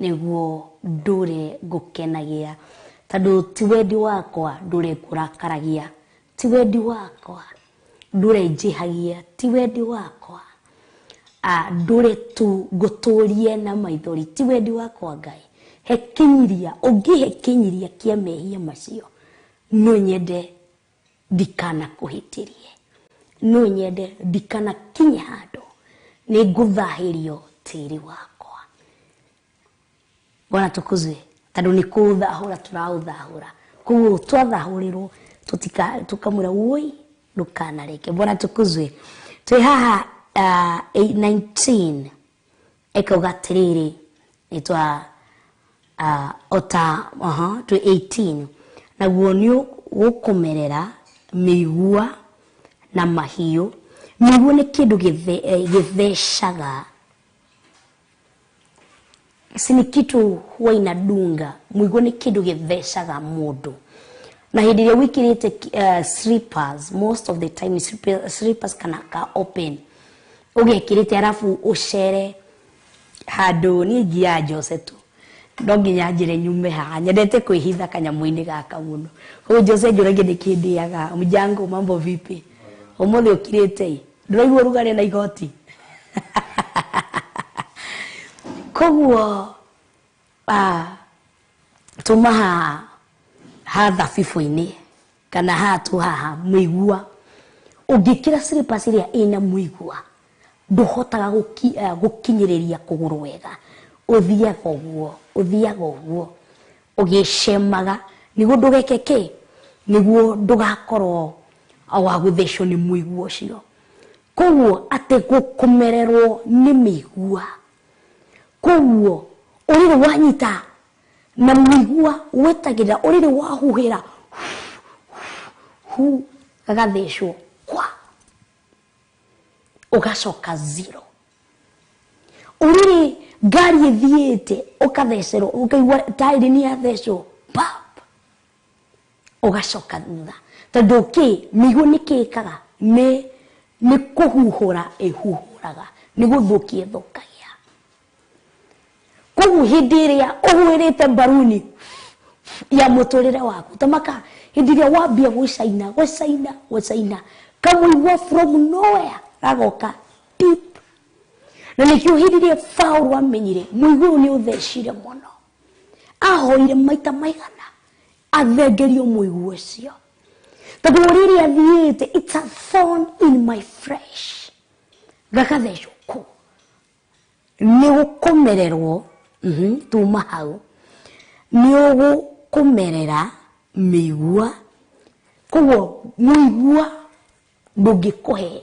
nĩguo ndũre ngũkenagia, tondũ ti wendi wakwa ndũre ngũrakaragia, ti wendi wakwa ndũre njĩhagia, ti wendi wakwa ndũre tu ngũtũrie na maithori, ti wendi wakwa Ngai. He kinyiria, ũngĩhe kinyiria kĩa mehia macio, no nyende ndikanakũhĩtĩrie, no nyende ndikanakinye handũ nĩ ngũthahĩrio tĩri wakwa. Bwana tukuzwe, tondũ nĩ kũũthahũra tũraũthahũra, koguo twathahũrĩrwo tũkamwĩra woi ndũkanareke. Bwana tukuzwe. Twĩ haha 8:19 ĩkauga atĩrĩrĩ, ĩtwa ota twĩ 18, naguo nĩ gũkũmerera mĩigua na mahiũ. Mĩigua nĩ kĩndũ gĩthecaga, si ni kitu huwa inadunga. Mũigua nĩ kĩndũ gĩthecaga mũndũ, na hĩndĩ ĩrĩa wĩkĩrĩte slippers, most of the time slippers kana ka open ũgekĩrĩte, arabu ũcere handũ niĩ ngiaga Jose tu, no nginya njĩre nyume haha, nyendete kwĩhitha kanyamũ-inĩ gaka mũno. Koguo Jose njũragia nĩkĩ ndĩaga. Mjango, mambo vipi? Ũmũthĩ ũkirĩte ĩ, ndũraigua ũrugarĩ na igoti? Koguo tuma haha ha thabibũ-inĩ kana haha tu haha mũigua, ũngĩkĩra slippers ĩrĩa ĩna mũigua ndũhotaga gũkinyĩrĩria kũgũrũ wega. Ũthiaga ũguo, ũthiaga ũguo ũgĩcemaga nĩguo ndũgeke kĩ, nĩguo ndũgakorwo wa gũthecwo nĩ mũigua ũcio. Koguo atĩ gũkũmererwo nĩ mĩigua, koguo ũrĩrĩ wanyita na mũigua wetagĩrĩra, ũrĩrĩ wahuhĩra hu gagathecwo kwa ũgacoka zero. Ũrĩrĩ ngari ĩthiĩte ũkathecerwo, ũkaigua taĩri nĩ yathecwo pap, ũgacoka thutha. Tondũ kĩ, mĩigua nĩ kĩ ĩkaga? Nĩ kũhuhũra ĩhuhũraga, nĩ gũthũkia ĩthũkagia. Koguo hĩndĩ ĩrĩa ũhuhĩrĩte mbaruni ya mũtũrĩre waku, tamaka hĩndĩ ĩrĩa wambia gũcaina, gũcaina, gũcaina, kamũigua from nowhere gagoka tip. Na nĩkĩo hĩndĩ ĩrĩa Paũlũ amenyire mũigua ũyũ nĩ ũthecire mũno, ahoire maita maigana athengerio mũigua ũcio. Tondũ rĩrĩa athiĩte, it's a thorn in my flesh, gagathecwo kũ nĩ gũkũmererwo. Tuma hau nĩ ũgũkũmerera mĩigua. Koguo mũigua ndũngĩkũhe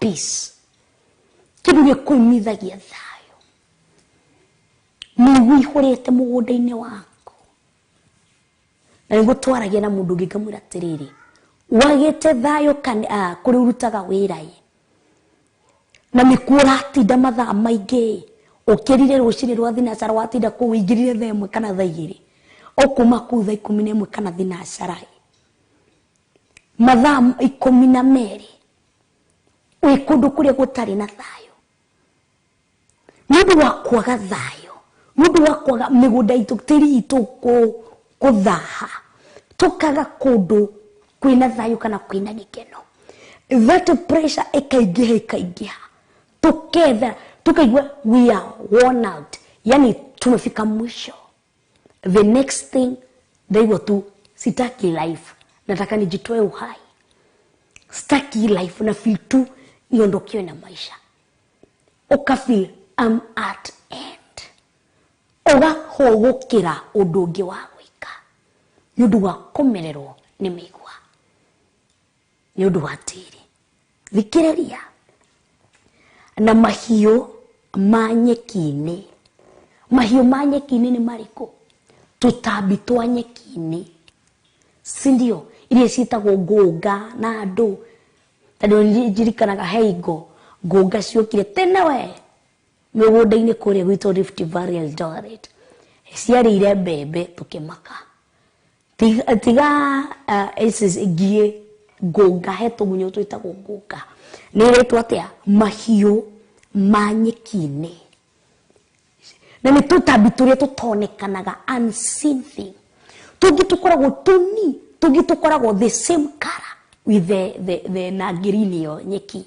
peace, kĩndũ gĩkũimithagia thayũ. Mĩigua ihũrĩte mũgũnda-inĩ waku, na nĩguo twaragia na mũndũ ũngĩ ngamwĩra atĩrĩrĩ, wagĩte thayũ kũrĩa ũrutaga wĩra ĩ, na nĩkuo ũratinda mathaa maingĩ, ũkĩrire rũcinĩ rwa thinacara watinda kũu, ũingĩrire thaa 1 kana thaa 2, ũkuma kũu thaa 11 kana thinacara ĩ, mathaa 12 wĩ kũndũ kũrĩa gũtarĩ na thayũ. Nĩ ũndũ wa kwaga thayũ, nĩ ũndũ wa kwaga mĩgũnda itũ, tĩri itũ kũthaha, tũkaga kũndũ kwĩna thayũ kana kwĩna gĩkeno, that pressure ĩkaingĩha, ĩkaingĩha, tuketha tukaigua we are worn out, yani tumefika mwisho. The next thing ndaigua tu sitaki life, nataka nijitoe uhai, sitaki life, na feel tu niondokewe na maisha. Uka feel I'm at end, ũgahũgũkĩra ũndũ ũngĩ wa gwĩka nĩ ũndũ wa kũmererwo nĩ mĩigua, nĩ ũndũ wa tĩri. Thikĩrĩria, na mahiũ ma nyeki-inĩ. Mahiũ ma nyeki-inĩ nĩ marĩkũ? Tũtambi twa nyeki-inĩ, si ndio? Iria ciĩtagwo ngũnga na andũ. Tondũ ndirikanaga he ingo ngũnga ciokire tene we mĩgũnda-inĩ kũrĩa gwitũ Rift Valley Eldoret, ciarĩire mbembe tũkĩmaka. Tiga ici ngiĩ, ngũnga, he tũgunyũ twĩtagwo ngũnga, nĩ ĩretwo atĩa? Mahiũ ma nyeki-inĩ. Na nĩ tũtambi tũrĩa tũtonekanaga, unseen thing, tũngĩ tũkoragwo tũni, tũngĩ tũkoragwo the same color with the na green ĩyo nyeki.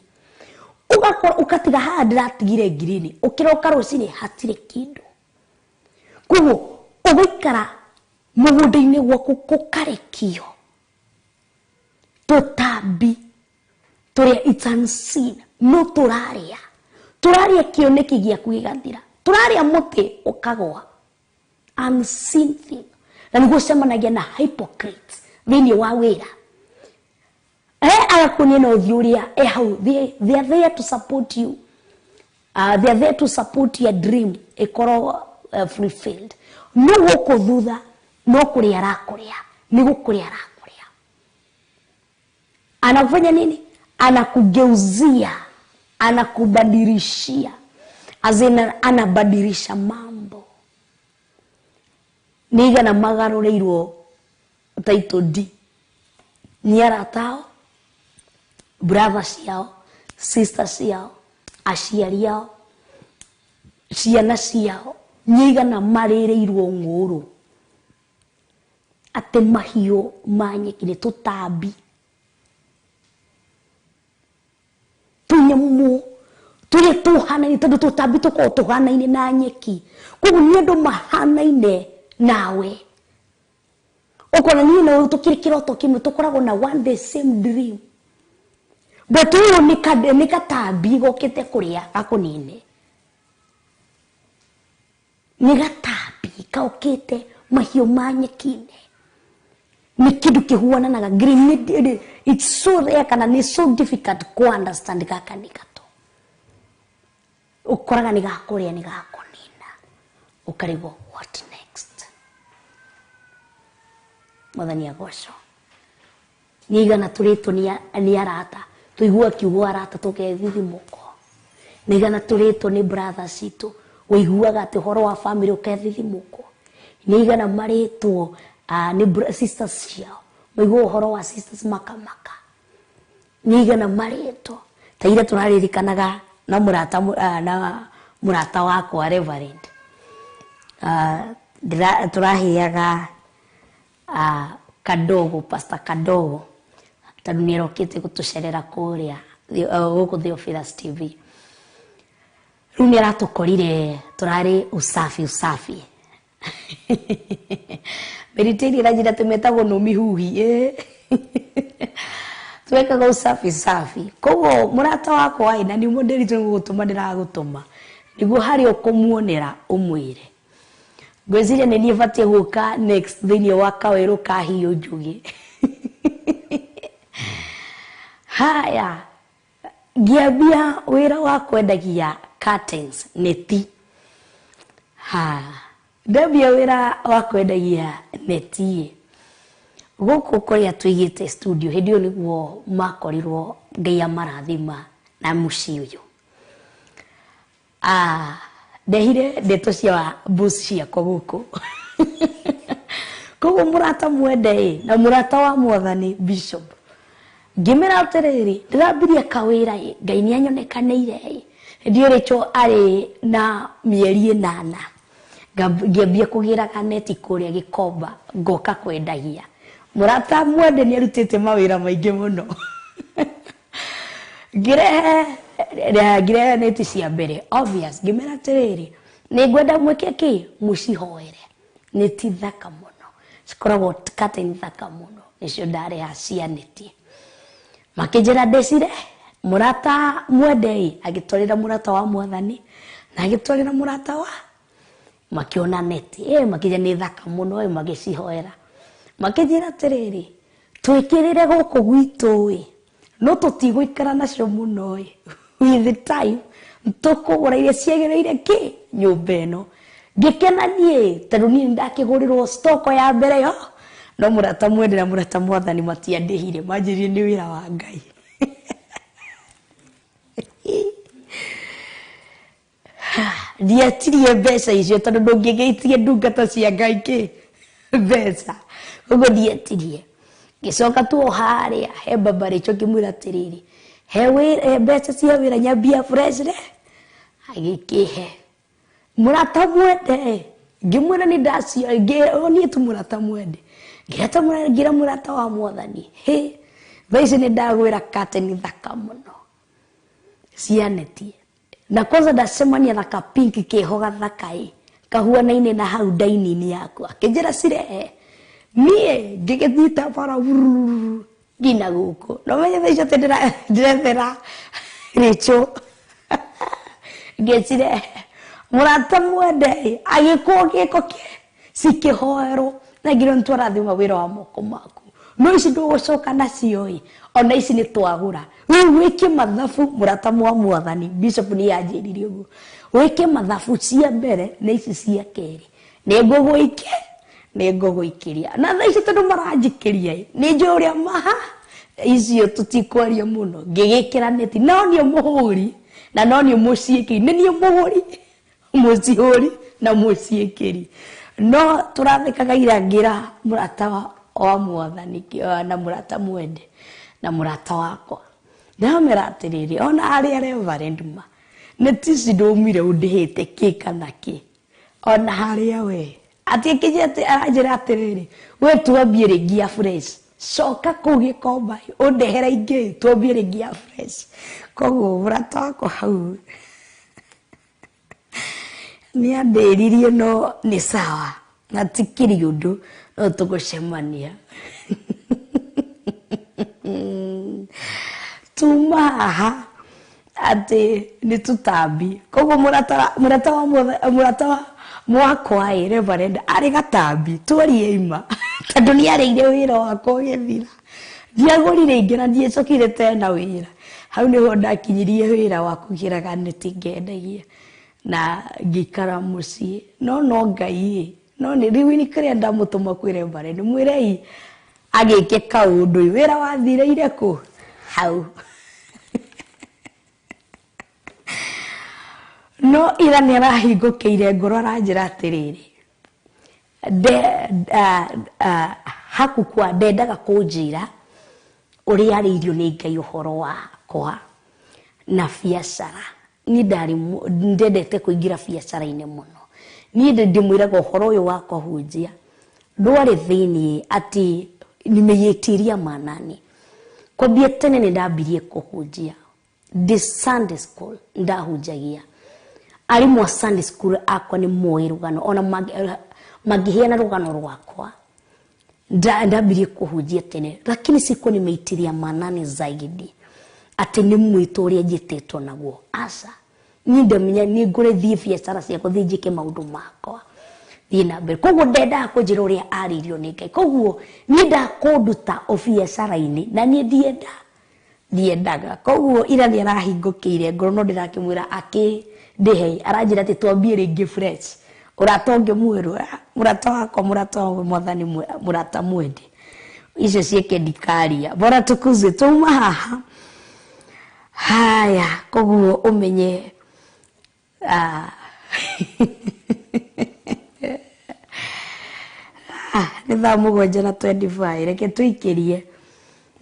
Ũgakorwo ũgatiga haha ndĩratigire green, ũkĩroka rũcinĩ hatirĩ kĩndũ. Koguo ũgaikara mũgũnda-inĩ gwaku kũkarekio tũtambi tũrĩa it's unseen, no tũrarĩa, tũrarĩa kĩoneki gĩaku gĩgathira, tũrarĩa mũtĩ ũkagwa, unseen thing. Na nĩguo ũcemanagia na hypocrites thĩinĩ wa wĩra. Agakuonia na ũthiũ ũrĩa e hau, they are there to support you. They are there to support your dream ĩkorwo fulfilled. No gũkũ thutha no kũrĩa arakũrĩa, nĩ gũkũrĩa arakũrĩa. Anafanya nini? Anakugeuzia, anakubadilishia. As in, anabadilisha mambo. Nĩ igana magarũrĩirwo title D. Nĩ arata ao, brother ciao, sister ciao, aciari ao, ciana ciao, nĩ igana marĩrĩirwo ng'ũrũ. Atĩ mahiũ ma nyeki nĩ tũtambi, tũnyamũ tũrĩa tũhanaine, tondũ tũtambi tũkoragwo tũhanaine na nyeki. Koguo nĩ andũ mahanaine nawe. Ũkona niĩ nawe tũkĩrĩ kĩroto kĩmwe, tũkoragwo na one the same dream. But ũyũ nĩ katambi gokĩte kũrĩa gakũnine. Nĩ gatambi kaũkĩte mahiũ ma nyeki-inĩ. Nĩ kĩndũ kĩhuananaga green, it's so rare kana nĩ so difficult ku understand gaka nĩ gatũ. Ũkoraga nĩ gakũrĩa nĩ gakũnina. Ũkarigwo what next. Mwathani agocwo. Nĩ igana tũrĩtwo nĩ arata. Tũigua kiugo arata tũkethithimũko. Nĩ igana tũrĩtwo nĩ brothers citũ. Ũiguaga atĩ ũhoro wa family ũkethithimũko. Nĩ igana marĩtwo nĩ sisters ciao. Maigua ũhoro wa sisters makamaka. Nĩ igana marĩtwo. Ta ira tũraririkanaga na mũrata wakwa Reverend. Tũraheaga Kadogo, Pastor Kadogo, tondũ nĩ arokĩte gũtũcerera kũrĩa gũkũ Theophilus TV. Rĩu nĩ aratũkorire tũrarĩ usafi usafi. Mediterranean njĩra tũmetagwo no mihuhi. Twekaga usafi safi. Koguo mũrata wakwa ĩ na nĩ mũndĩritũ nĩ gũgũtũma ndĩragũtũma. Nĩguo harĩa ũkũmuonera ũmwĩre. Ngwĩciria nĩ niĩ batiĩ gũka next thĩinĩ wa kawerũ ka Hiũ Njũgĩ. Haya, ngĩambia wĩra wa kwendagia curtains, neti. Ha, ndambia wĩra wa kwendagia neti. Gũkũ kũrĩa tũigĩte studio, hĩndĩ ĩyo nĩguo makorirwo Ngai amarathima na mũciĩ ũyũ. Ndehire ndeto cia boots ciakwa gũkũ. Koguo mũrata mwende ĩ, na mũrata wa mwathani Bishop. Ngĩmĩra atĩrĩrĩ, ndĩrambirie kawĩra ĩ, Ngai nĩ anyonekanĩire ĩ. Hĩndĩ ĩyo Rachel arĩ na mĩeri 8. Ngĩambia kũgĩraga neti kũrĩa Gĩkomba, ngoka kwendagia. Mũrata mwende nĩ arutĩte mawĩra maingĩ mũno. Ngĩrehe neti cia mbere, obvious, ngĩmera atĩrĩrĩ, nĩ ngwenda mwĩke kĩ, mũcihoere. Neti thaka mũno. Cikoragwo curtain thaka mũno. Nĩcio ndareha cia neti. Makĩnjĩra ndĩcire, mũrata mwende ĩ, agĩtwarĩra mũrata wa mwathani, na agĩtwarĩra mũrata wa makĩona neti. Makĩnjĩra nĩ thaka mũno, magĩcihoera. Makĩnjĩra atĩrĩrĩ, twĩkĩrĩre gũkũ gwitũ ĩ, no tũtigũikara nacio mũno ĩ. With the time, tũkũgũra iria ciagĩrĩire kĩ nyũmba ĩno. Ngĩkena niĩ, tondũ niĩ nĩndakĩgũrĩrwo stock ya mbere yo, no mũrata mwende na mũrata mwathani matiandĩhire, manjĩrire nĩ wĩra wa Ngai. Ndietirie mbeca icio tondũ ndũngĩgĩitie ndungata cia Ngai kĩ mbeca. Koguo ndietirie. Ngĩcoka tu o harĩa he baba Rachel ngĩmwĩra atĩrĩrĩ, he mbeca cia wĩra nyambia fresh re, agĩkĩhe. Mũrata mwende, ngĩmwĩra nĩ ndacio, niĩ tu mũrata mwende. Ngĩra mũrata wa mwathani, hĩ, thaa ici nĩ ndagwĩra curtain thaka mũno cia neti. Na kwanza ndacemania na ka pink keho gathaka ĩ, kahuanaine na hau dining yakwa. Akĩnjĩra cirehe. Niĩ ngĩgĩthiĩ bara wurururu nginya gũkũ. No menye thaa icio atĩ ndĩrethera Rachel. Ngĩcirehe. Mũrata mwende ĩ, agĩkwo gĩko kĩ cikĩhoerwo. Na ngĩrwo nĩ twarathima wĩra wa moko maku. No ici ndũgũcoka nacio ĩ, ona ici nĩ twagũra. Rĩu wĩke mathabu mũrata wa mwathani, Bishop nĩ anjĩrire ũguo. Wĩke mathabu cia mbere na ici cia kerĩ. Nĩ ngũgũikĩria. Na thaa ici tondũ maranjikĩria ĩ, nĩ njũĩ ũrĩa maha icio tũtikwaria mũno. Ngĩgĩkĩra neti, no niĩ mũhũri na no niĩ mũciĩkĩri. Nĩ niĩ mũhũri, mũcihũri na mũciĩkĩri. No tũrathekaga ira ngĩra mũrata wa mwathani na mũrata mwende na mũrata wakwa. Ndamera atĩrĩrĩ, ona harĩa Reverend ma, neti ici ndũmire ũndĩhĩte kĩ kana kĩ. Ona harĩa we. Atĩ akĩnjĩra atĩ, aranjĩra atĩrĩrĩ, we twambie rĩngĩ ya fresh. Coka kũu Gĩkomba, ũndehere ingĩ, twambie rĩngĩ ya fresh. Koguo mũrata wakwa hau nĩ andĩririe no nĩ sawa. Na tikiri ũndũ, no tũgũcemania. Tuma haha atĩ nĩ tũtambi. Koguo mũrata wa Mwakwa ĩ reverend arĩ gatambi twarie ima tondũ nĩ arĩire wĩra wakwa ũgĩthira. Ndiagũrire ingĩ na ndiecokire tena wĩra. Hau nĩho ndakinyirie wĩra wa kũgĩraga neti ngendagia na ngĩikara mũciĩ. No no Ngai ĩ, no nĩ rĩu nĩ kĩrĩa ndamũtũma kwĩ reverend mwĩrei agĩke kaũndũ wĩra wathireire kũ hau. No ira nĩ arahingũkĩire ngoro aranjĩra atĩrĩrĩ hakukua ndendaga kũnjĩra ũrĩa arĩirio nĩ Ngai ũhoro wakwa na biacara. Niĩ ndarĩ ndendete kũingĩra biacara-inĩ mũno. Niĩ ndĩmwĩraga ũhoro ũyũ wa kũhunjia ndwarĩ thĩiniĩ atĩ nimeyetiria manani. Kwambia tene nĩ ndambirie kũhunjia ndĩ Sunday school ndahunjagia. Arimũ a Sunday school akwa nĩ moĩ rũgano ona mangĩheana rũgano rwakwa. Ndambirie kũhunjia tene lakini sikuwa nimeitiria manani zaidi atĩ nĩ mwĩto ũrĩa njĩtĩtwo naguo. Aca niĩ ndamenya nĩ ngũre thiĩ biacara ciakwa thiĩ njĩke maũndũ makwa thiĩ na mbere. Koguo ndendaga kũnjĩra ũrĩa arĩirio nĩ Ngai. Koguo niĩ ndakũnduta ũbiacara-inĩ na niĩ ndiendaga. Koguo ira nĩ arahingũkĩire ngoro no ndĩrakĩmwĩra akĩndĩhe aranjĩra atĩ twambie rĩngĩ fresh. Ũrata ũngĩ mwerũ, mũrata wakwa, mũrata wa mwathani, mũrata mwende. Icio ciĩke ndikaria. Bora tukuze twauma haha. Haya, koguo ũmenye nĩ thaa 7:25 reke tũikĩrie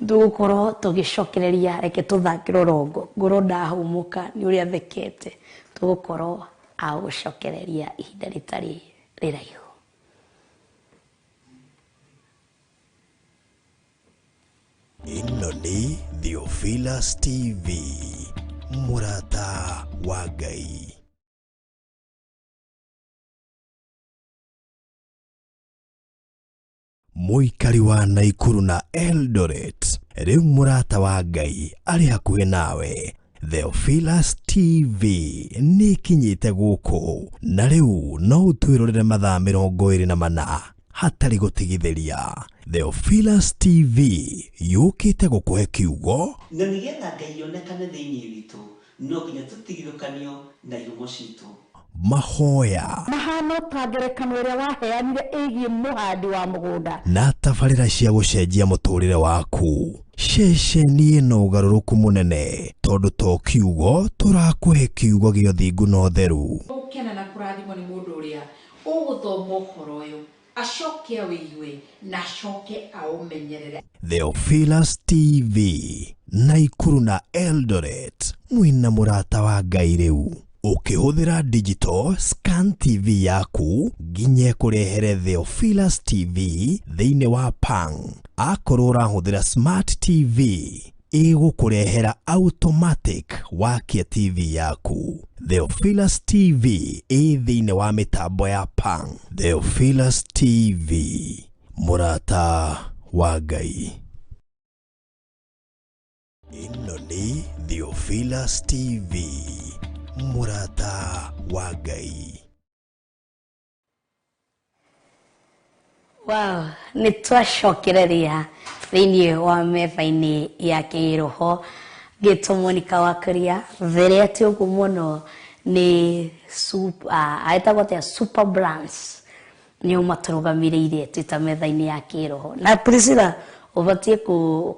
tũgũkorwo tũgĩcokereria reke tũthakĩre rongo ngoro ndahũmũka nĩ ũrĩa thekete tũgũkorwo a gũcokereria ihinda rĩtarĩ rĩraihu.
Ĩno nĩ Theophilus TV, mũrata wa Ngai. Mũikari wa Naikuru na Eldoret, rĩu mũrata wa Ngai arĩ hakuhĩ nawe. Theophilus TV nĩ ĩkinyĩte gũkũ na rĩu no ũtwĩrorere mathaa 24 hatarĩ gũtigithĩria. Theophilus TV yũkĩte gũkũhe kiugo
na nĩgetha Ngai onekane thĩinĩ witũ no nginya tũtigithũkanio na ihumo citũ.
Mahoya
mahano ta ngerekano ĩrĩa waheanire ĩgiĩ mũhandi wa mũgũnda
na tabarĩra cia gũcenjia mũtũrĩre waku. Ceceni ĩno ũgarũrũku mũnene tondũ to kiugo tũrakũhe kiugo gĩa ũthingu na ũtheru.
Gũkena na kũrathimwo nĩ mũndũ ũrĩa ũgũthoma ũhoro ũyũ acoke awĩigue na acoke aũmenyerere.
Theophilus TV, Naikuru na Eldoret, mwĩna mũrata wa Ngai rĩu. Ũkĩhũthĩra digital scan TV yaku nginya ĩkũrehere Theophilus TV thĩinĩ wa Pang. Akorwo ũrahũthĩra smart TV ĩgũkũrehera automatic wakia TV yaku. Theophilus TV ĩ thĩinĩ wa mĩtambo ya Pang. Theophilus TV, mũrata wa Ngai. Ĩno nĩ Theophilus TV, mũrata wa Ngai.
Wow, nĩ twacokereria thĩinĩ wa metha-inĩ ya kĩroho ngĩtwo Monica wa Kuria therete ũguo mũno nĩ etagwo atĩa Super Brands nĩo matũrũgamĩrĩire twĩ ta metha-inĩ ya kĩroho. Na Priscilla ũbatiĩ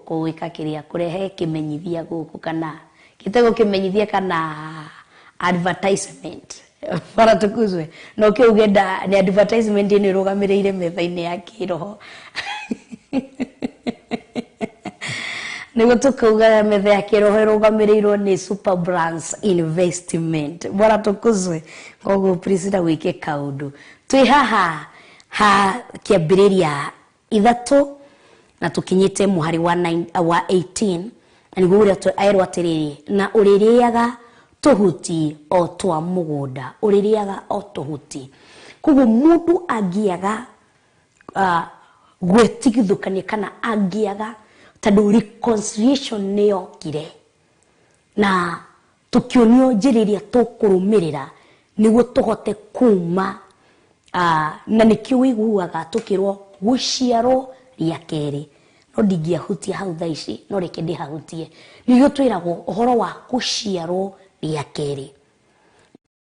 kũĩka kĩrĩa kũrehe kĩmenyithia gũkũ kana gĩtagwo kĩmenyithia kana advertisement bara tukuzwe no kĩuge nĩ advertisement ĩno ĩrũgamĩrĩire metha-inĩ ya kĩroho. Nĩguo tũkauga metha ya kĩroho ĩrũgamĩrĩirwo nĩ Super Brands Investment. Bora tukuzwe. Koguo Priscilla wĩke kaũndũ. Twĩ haha ha kĩambĩrĩria 3 na tũkinyĩte mũhari wa 18 na nĩguo ũrĩa erwo atĩrĩrĩ na ũrĩrĩaga tũhuti o twa mũgũnda, ũrĩrĩaga o tũhuti. Koguo mũndũ angĩaga gwĩtigithũkania kana angĩaga tondũ reconciliation nĩ yokire na tũkĩonio njĩra ĩrĩa tũkũrũmĩrĩra nĩguo tũhote kuma Na nĩkĩo wĩiguaga tũkĩrwo gũciarwo rĩa kerĩ. No ndingĩahutia hau thaa ici, no reke ndĩhahutie. Nĩguo twĩragwo ũhoro wa gũciarwo rĩa kerĩ.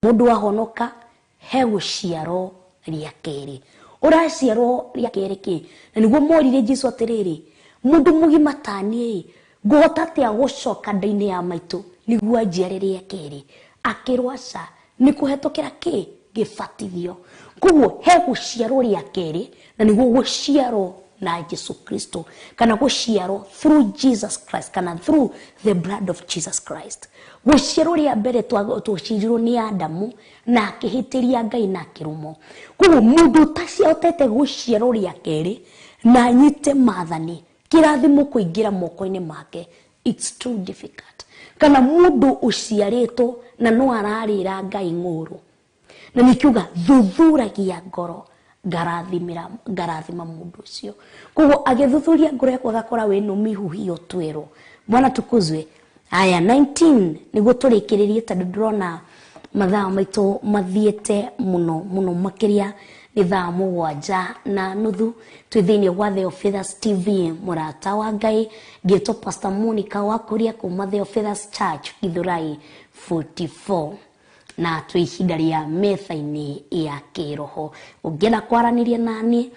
Mũndũ ahonoka he gũciarwo rĩa kerĩ. Ũraciarwo rĩa kerĩ kĩ? Na nĩguo morire Jesu atĩrĩrĩ, mũndũ mũgima ta niĩ ngũhota atĩa gũcoka nda-inĩ ya maitũ nĩguo anjiare rĩa kerĩ? Akĩrwo aca, nĩ kũhetũkĩra kĩ? Gĩbatithio. Koguo he gũciarwo rĩa kerĩ, na nĩguo gũciarwo na Jesu Kristo, kana gũciarwo through Jesus Christ, kana through the blood of Jesus Christ. Gũciarwo rĩa mbere twaciarirwo nĩ Adamu na akĩhĩtĩria Ngai na akĩrumwo. Koguo mũndũ ũtacihotete gũciarwo rĩa kerĩ na anyite maathani, kĩrathimo kũingĩra moko-inĩ make, it's too difficult. Kana mũndũ ũciarĩtwo na no ararĩra Ngai ng'ũrũ. Na nĩkiuga thuthuragia ngoro, ngarathima mũndũ ũcio. Koguo agĩthuthuria ngoro yaku agakora wĩ nũmihu hiyo twĩrwo. Bwana tukuzwe. Aya 19 nĩguo tũrĩkĩrĩrie tondũ ndĩrona mathaa maitũ mathiĩte mũno mũno makĩria nĩ thaa 7:30. Twĩ thĩinĩ wa Theophilus TV, mũrata wa Ngai, ngĩtwo Pastor Monica wa Kuria kuma Theophilus Church Githurai 44. Na twĩ ihinda rĩa metha-inĩ ya kĩroho. Ũngĩenda kwaranĩria nani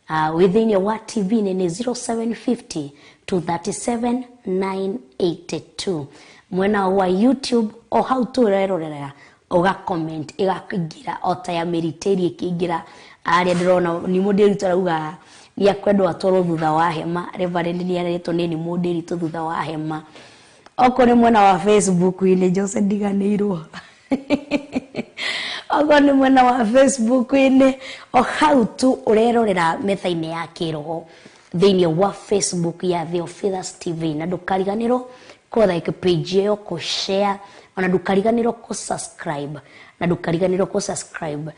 wĩ thĩinĩ wa TV nĩ 0750 237 982. Mwena wa YouTube o hau tũrerorera ũga comment ĩgakĩingĩra o ta ya Mĩritĩri ĩkĩingĩra. Arĩa ndĩrona nĩ mũndĩritũ arauga nĩ akwendwo atwarwo thutha wa hema. Reverend nĩ aretwo nĩ mũndĩritũ thutha wa hema. Okorwo nĩ mwena wa Facebook inĩ Jose ndiganĩirwo. Okorwo nĩ mwena wa Facebook inĩ o hau tu ũrerorera metha-inĩ ya kĩroho thĩinĩ wa Facebook ya Theophilus TV. Na ndũkariganĩrwo kũ like page ĩyo, kũ share, ona ndũkariganĩrwo kũ subscribe, na ndũkariganĩrwo kũ subscribe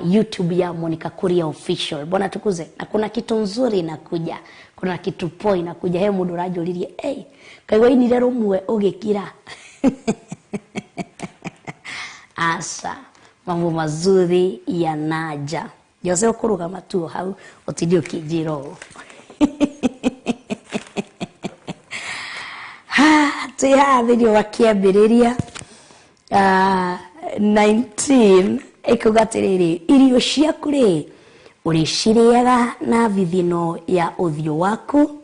YouTube ya Monica Kuria Official. Bwana tukuze. Na kuna kitu nzuri inakuja, kuna kitu poa inakuja. He mũndũ ũranjũririe, hey, kaigua inire rũmwe ũgĩkira. Asa, mambo mazuri yanaja. Jose ũkũrũgama tu hau ũtinde ũkĩnjĩra ũũ. Ha, twĩ haha thĩinĩ wa kĩambĩrĩria 19 ĩkuga atĩrĩrĩ, irio ciaku rĩ ũrĩcirĩaga na thithino ya ũthiũ waku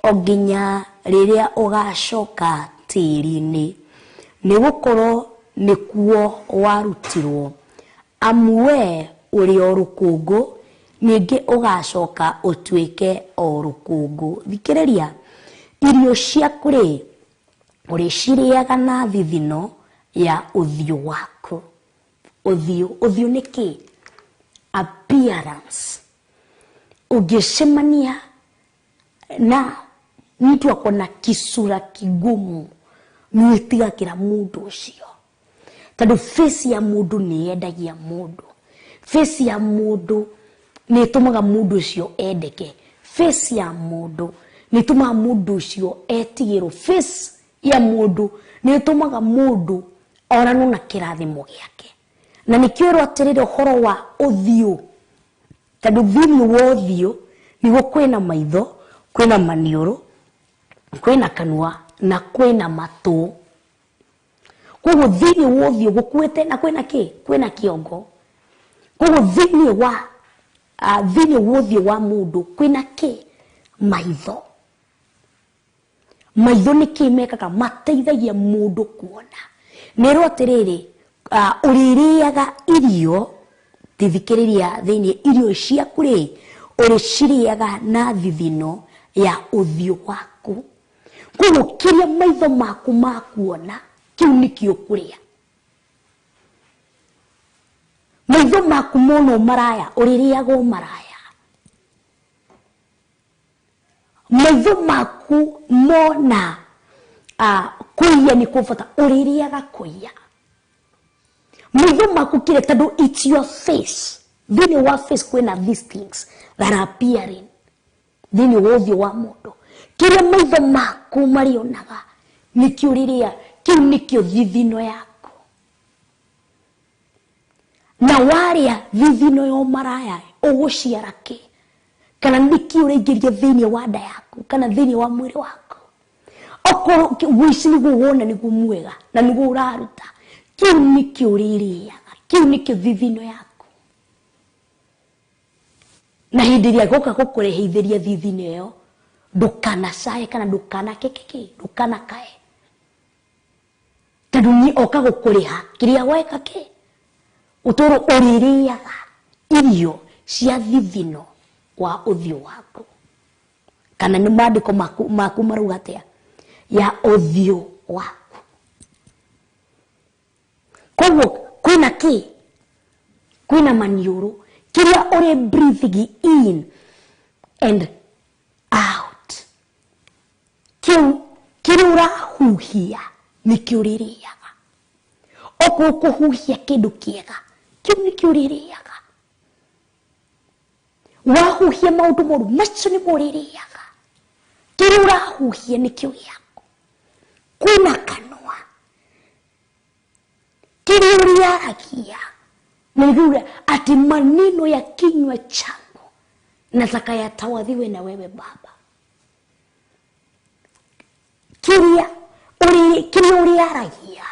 o nginya rĩrĩa ũgacoka tĩri-inĩ, nĩgũkorwo nĩkuo warutirwo. Amu we ũrĩ o rũkũngũ, ningĩ ũgacoka ũtuĩke o rũkũngũ. Thikĩrĩria, irio ciaku rĩ ũrĩcirĩaga na thithino ya ũthiũ waku. Ũthiũ, ũthiũ nĩ kĩ? Appearance. Ũngĩcemania na mtu ako na kisura kigumu, nĩwĩtigagĩra mũndũ ũcio. Tondũ face ya mũndũ nĩ yendagia mũndũ. Face ya mũndũ nĩ ĩtũmaga mũndũ ũcio endeke. Face ya mũndũ nĩ ĩtũmaga mũndũ ũcio etigĩrwo. Face ya mũndũ nĩ ĩtũmaga mũndũ oranwo na kĩrathimo gĩake. Na nĩkĩo ĩrwo atĩrĩrĩ ũhoro wa ũthiũ. Tondũ thĩinĩ wa ũthiũ nĩguo kwĩna maitho, kwĩna maniũrũ, kwĩna kanua na kwĩna matũ. Koguo thĩinĩ wa ũthiũ gũkuĩte na kwĩna kĩ? Kwĩna kĩongo. Koguo thĩinĩ wa ũthiũ wa mũndũ kwĩna kĩ? Maitho. Maitho nĩ kĩ mekaga? Mateithagia mũndũ kuona. Nĩrwo atĩrĩrĩ, ũrĩrĩaga irio, thikĩrĩria thĩinĩ, irio ciaku rĩ ũrĩcirĩaga na thithino ya ũthiũ waku. Koguo kĩrĩa maitho maku makuona kĩu nĩkĩo ũkũrĩa. Maitho maku mona maraya, ũrĩrĩaga o maraya. Maitho maku mona kũiya nĩ kwa bata, ũrĩrĩaga kũiya. Maitho maku kĩrĩa, tondũ it's your face. Thĩinĩ wa face kwĩna these things that are appearing thĩinĩ wa ũthiũ wa mũndũ. Kĩrĩa maitho maku marĩonaga nĩkĩo ũrĩrĩa, kĩu nĩkĩo thithino yaku. Na warĩa thithino ya ũmaraya ũgũciara kĩ? Kana nĩkĩ ũraingĩria thĩinĩ wa nda yaku kana thĩinĩ wa mwĩrĩ waku? Okorwo wĩici nĩguo wona nĩguo mwega na nĩguo ũraruta, kĩu nĩkĩo ũrĩrĩaga, kĩu nĩkĩo thithino yaku. Na hĩndĩ ĩrĩa goka gũkũrehithĩria thithino ĩyo, ndũkanacaye kana ndũkanakĩkĩkĩ, ndũkanakae, tondũ nĩ oka gũkũrĩha kĩrĩa weka kĩ ũtũrũ ũrĩrĩaga irio cia thithino wa ũthiũ waku. Kana nĩ maandĩko maku marauga atĩa? Ya ũthiũ waku. Koguo kwĩna kĩ? Kwĩna maniũrũ, kĩrĩa ũrĩ breathing in and out, kĩu kĩrĩa ũrahuhia nĩkĩo ũrĩrĩaga. Okorwo ũkũhuhia kĩndũ kĩega, kĩu nĩkĩo ũrĩrĩaga. Wahuhia maũndũ moru, macio nĩmo ũrĩrĩaga. Kĩrĩa ũrahuhia nĩkĩo gĩaku. Kwĩna kanua, kĩrĩa ũrĩaragia nĩguo ati maneno ya kinywa changu nataka yatawadhiwe na wewe Baba. Kĩrĩa ũrĩaragia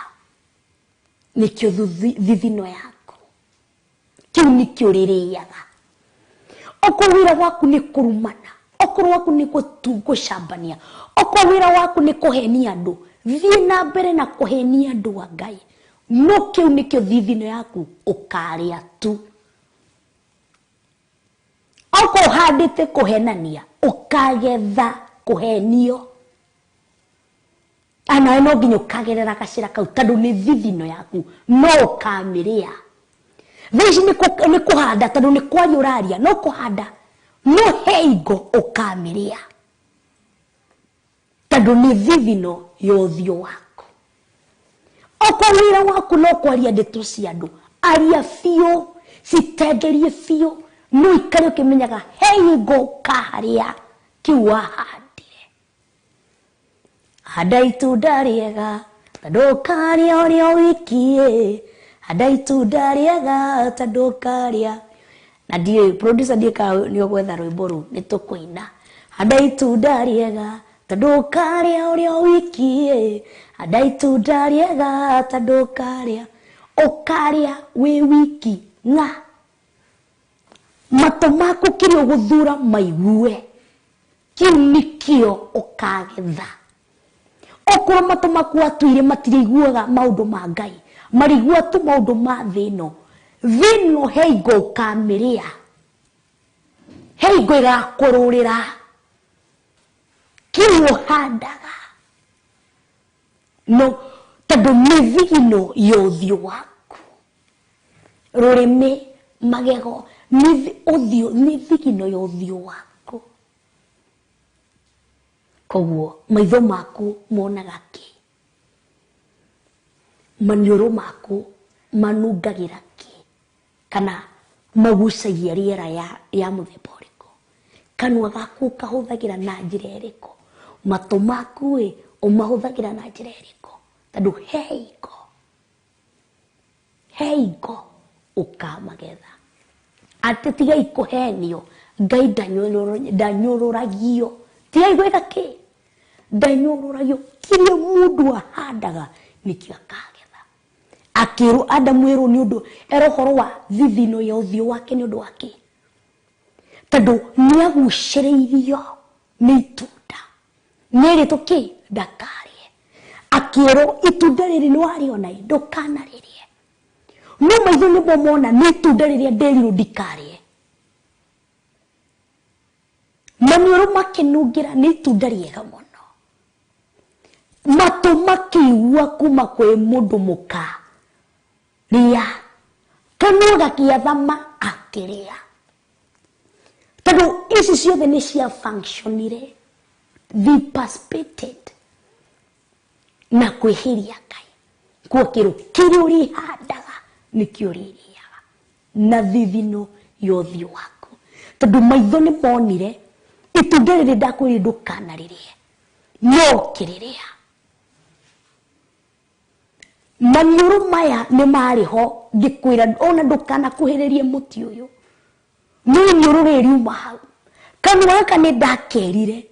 nĩkĩo thithino yaku, kĩu nĩkĩo ũrĩrĩaga. Okorwo wĩra waku nĩ kũrumana, okorwo waku nĩ gũcambania, okorwo wĩra waku nĩ kũhenia andũ, thiĩ na mbere na kũhenia andũ a Ngai, no kĩu nĩkĩo thithino yaku ũkarĩa tu. Okorwo ũhandĩte kũhenania, ũkagetha kũhenio. Anawe no nginya ũkagerera gacĩra kau, tondũ nĩ thithino yaku, no ũkamĩrĩa. Thaa ici nĩ kũhanda, tondũ nĩ kwaria ũraria, no kũhanda, no he ingo ũkamĩrĩa, tondũ nĩ thithino ya ũthiũ waku. Okorwo wĩra waku no kwaria ndeto cia andũ, aria biũ, citenderie biũ, no ikare ũkĩmenyaga he ingo ũkarĩa kĩu wahandire. Handa itunda rĩega tondũ ũkarĩa ũrĩa wiki, handa itunda rĩega tondũ ũkarĩa. Na ndiũĩ producer, ndiũĩ kana nĩ ũgwetha rwĩmbo rũu nĩ tũkũina. Handa itunda rĩega tondũ ũkarĩa ũrĩa wiki, handa itunda rĩega tondũ ũkarĩa, ũkarĩa wĩ wiki ng'a. Matũ maku kĩrĩa ũgũthura maigue, kĩu nĩkĩo ũkagetha. Okorwo matũ maku watuire matiriguaga maũndũ ma Ngai, marigua tu maũndũ ma thĩ ĩno, thĩ ĩno he ingo ũkamĩrĩa, he ingo ĩgakũrũrĩra. Kĩu ũhandaga no tondũ nĩ thigino ya ũthiũ waku. Rũrĩmĩ, magego, nĩ ũthiũ, nĩ thigino ya ũthiũ waku. Koguo maitho maku monaga kĩ? Maniũrũ maku manungagĩra kĩ? Kana magucagia rĩera ya mũthemba ũrĩkũ? Kanua gaku kahũthagĩra na njĩra ĩrĩkũ? Matũ maku ĩ ũmahũthagĩra na njĩra ĩrĩkũ? Tondũ he ingo ũkamagetha. Atĩ tigai kũhenio, Ngai ndanyũrũragio. Tigai gwĩka kĩ? Ndanyũrũragio. Kĩrĩa mũndũ ahandaga nĩkĩo akagetha. Akĩrwo Adamu erwo nĩ ũndũ, erwo ũhoro wa thithino ya ũthiũ wake nĩ ũndũ wa kĩ? Tondũ nĩagucĩrĩirio nĩ itunda. Nĩerĩtwo kĩ? Ndakarĩe. Akĩrwo itunda rĩrĩ nĩwarĩona ĩ, ndũkanarĩrĩe. No maitho nĩmo mona nĩ itunda rĩrĩa nderirwo ndikarĩe. Maniũrũ makĩnungĩra nĩ itunda rĩega mũno. Matũ makĩigua kuma kwĩ mũndũ mũka rĩa, kanua gakĩathama akĩrĩa. Tondũ ici ciothe nĩ cia functionire, they participated na kwĩhĩria Ngai. Kuo kĩrũ kĩrĩa ũrĩhandaga nĩkĩo ũrĩrĩaga, na thithino ya ũthiũ waku. Tondũ maitho nĩ monire itunda rĩrĩ ndakwĩrire ndũkanarĩrĩe, no ũkĩrĩrĩa. Maniũrũ maya nĩ marĩ ho ngĩkwĩra ona ndũkanakuhĩrĩrie mũtĩ ũyũ. No iniũrũ rĩrĩ riuma hau. Kanua gaka nĩ ndakerire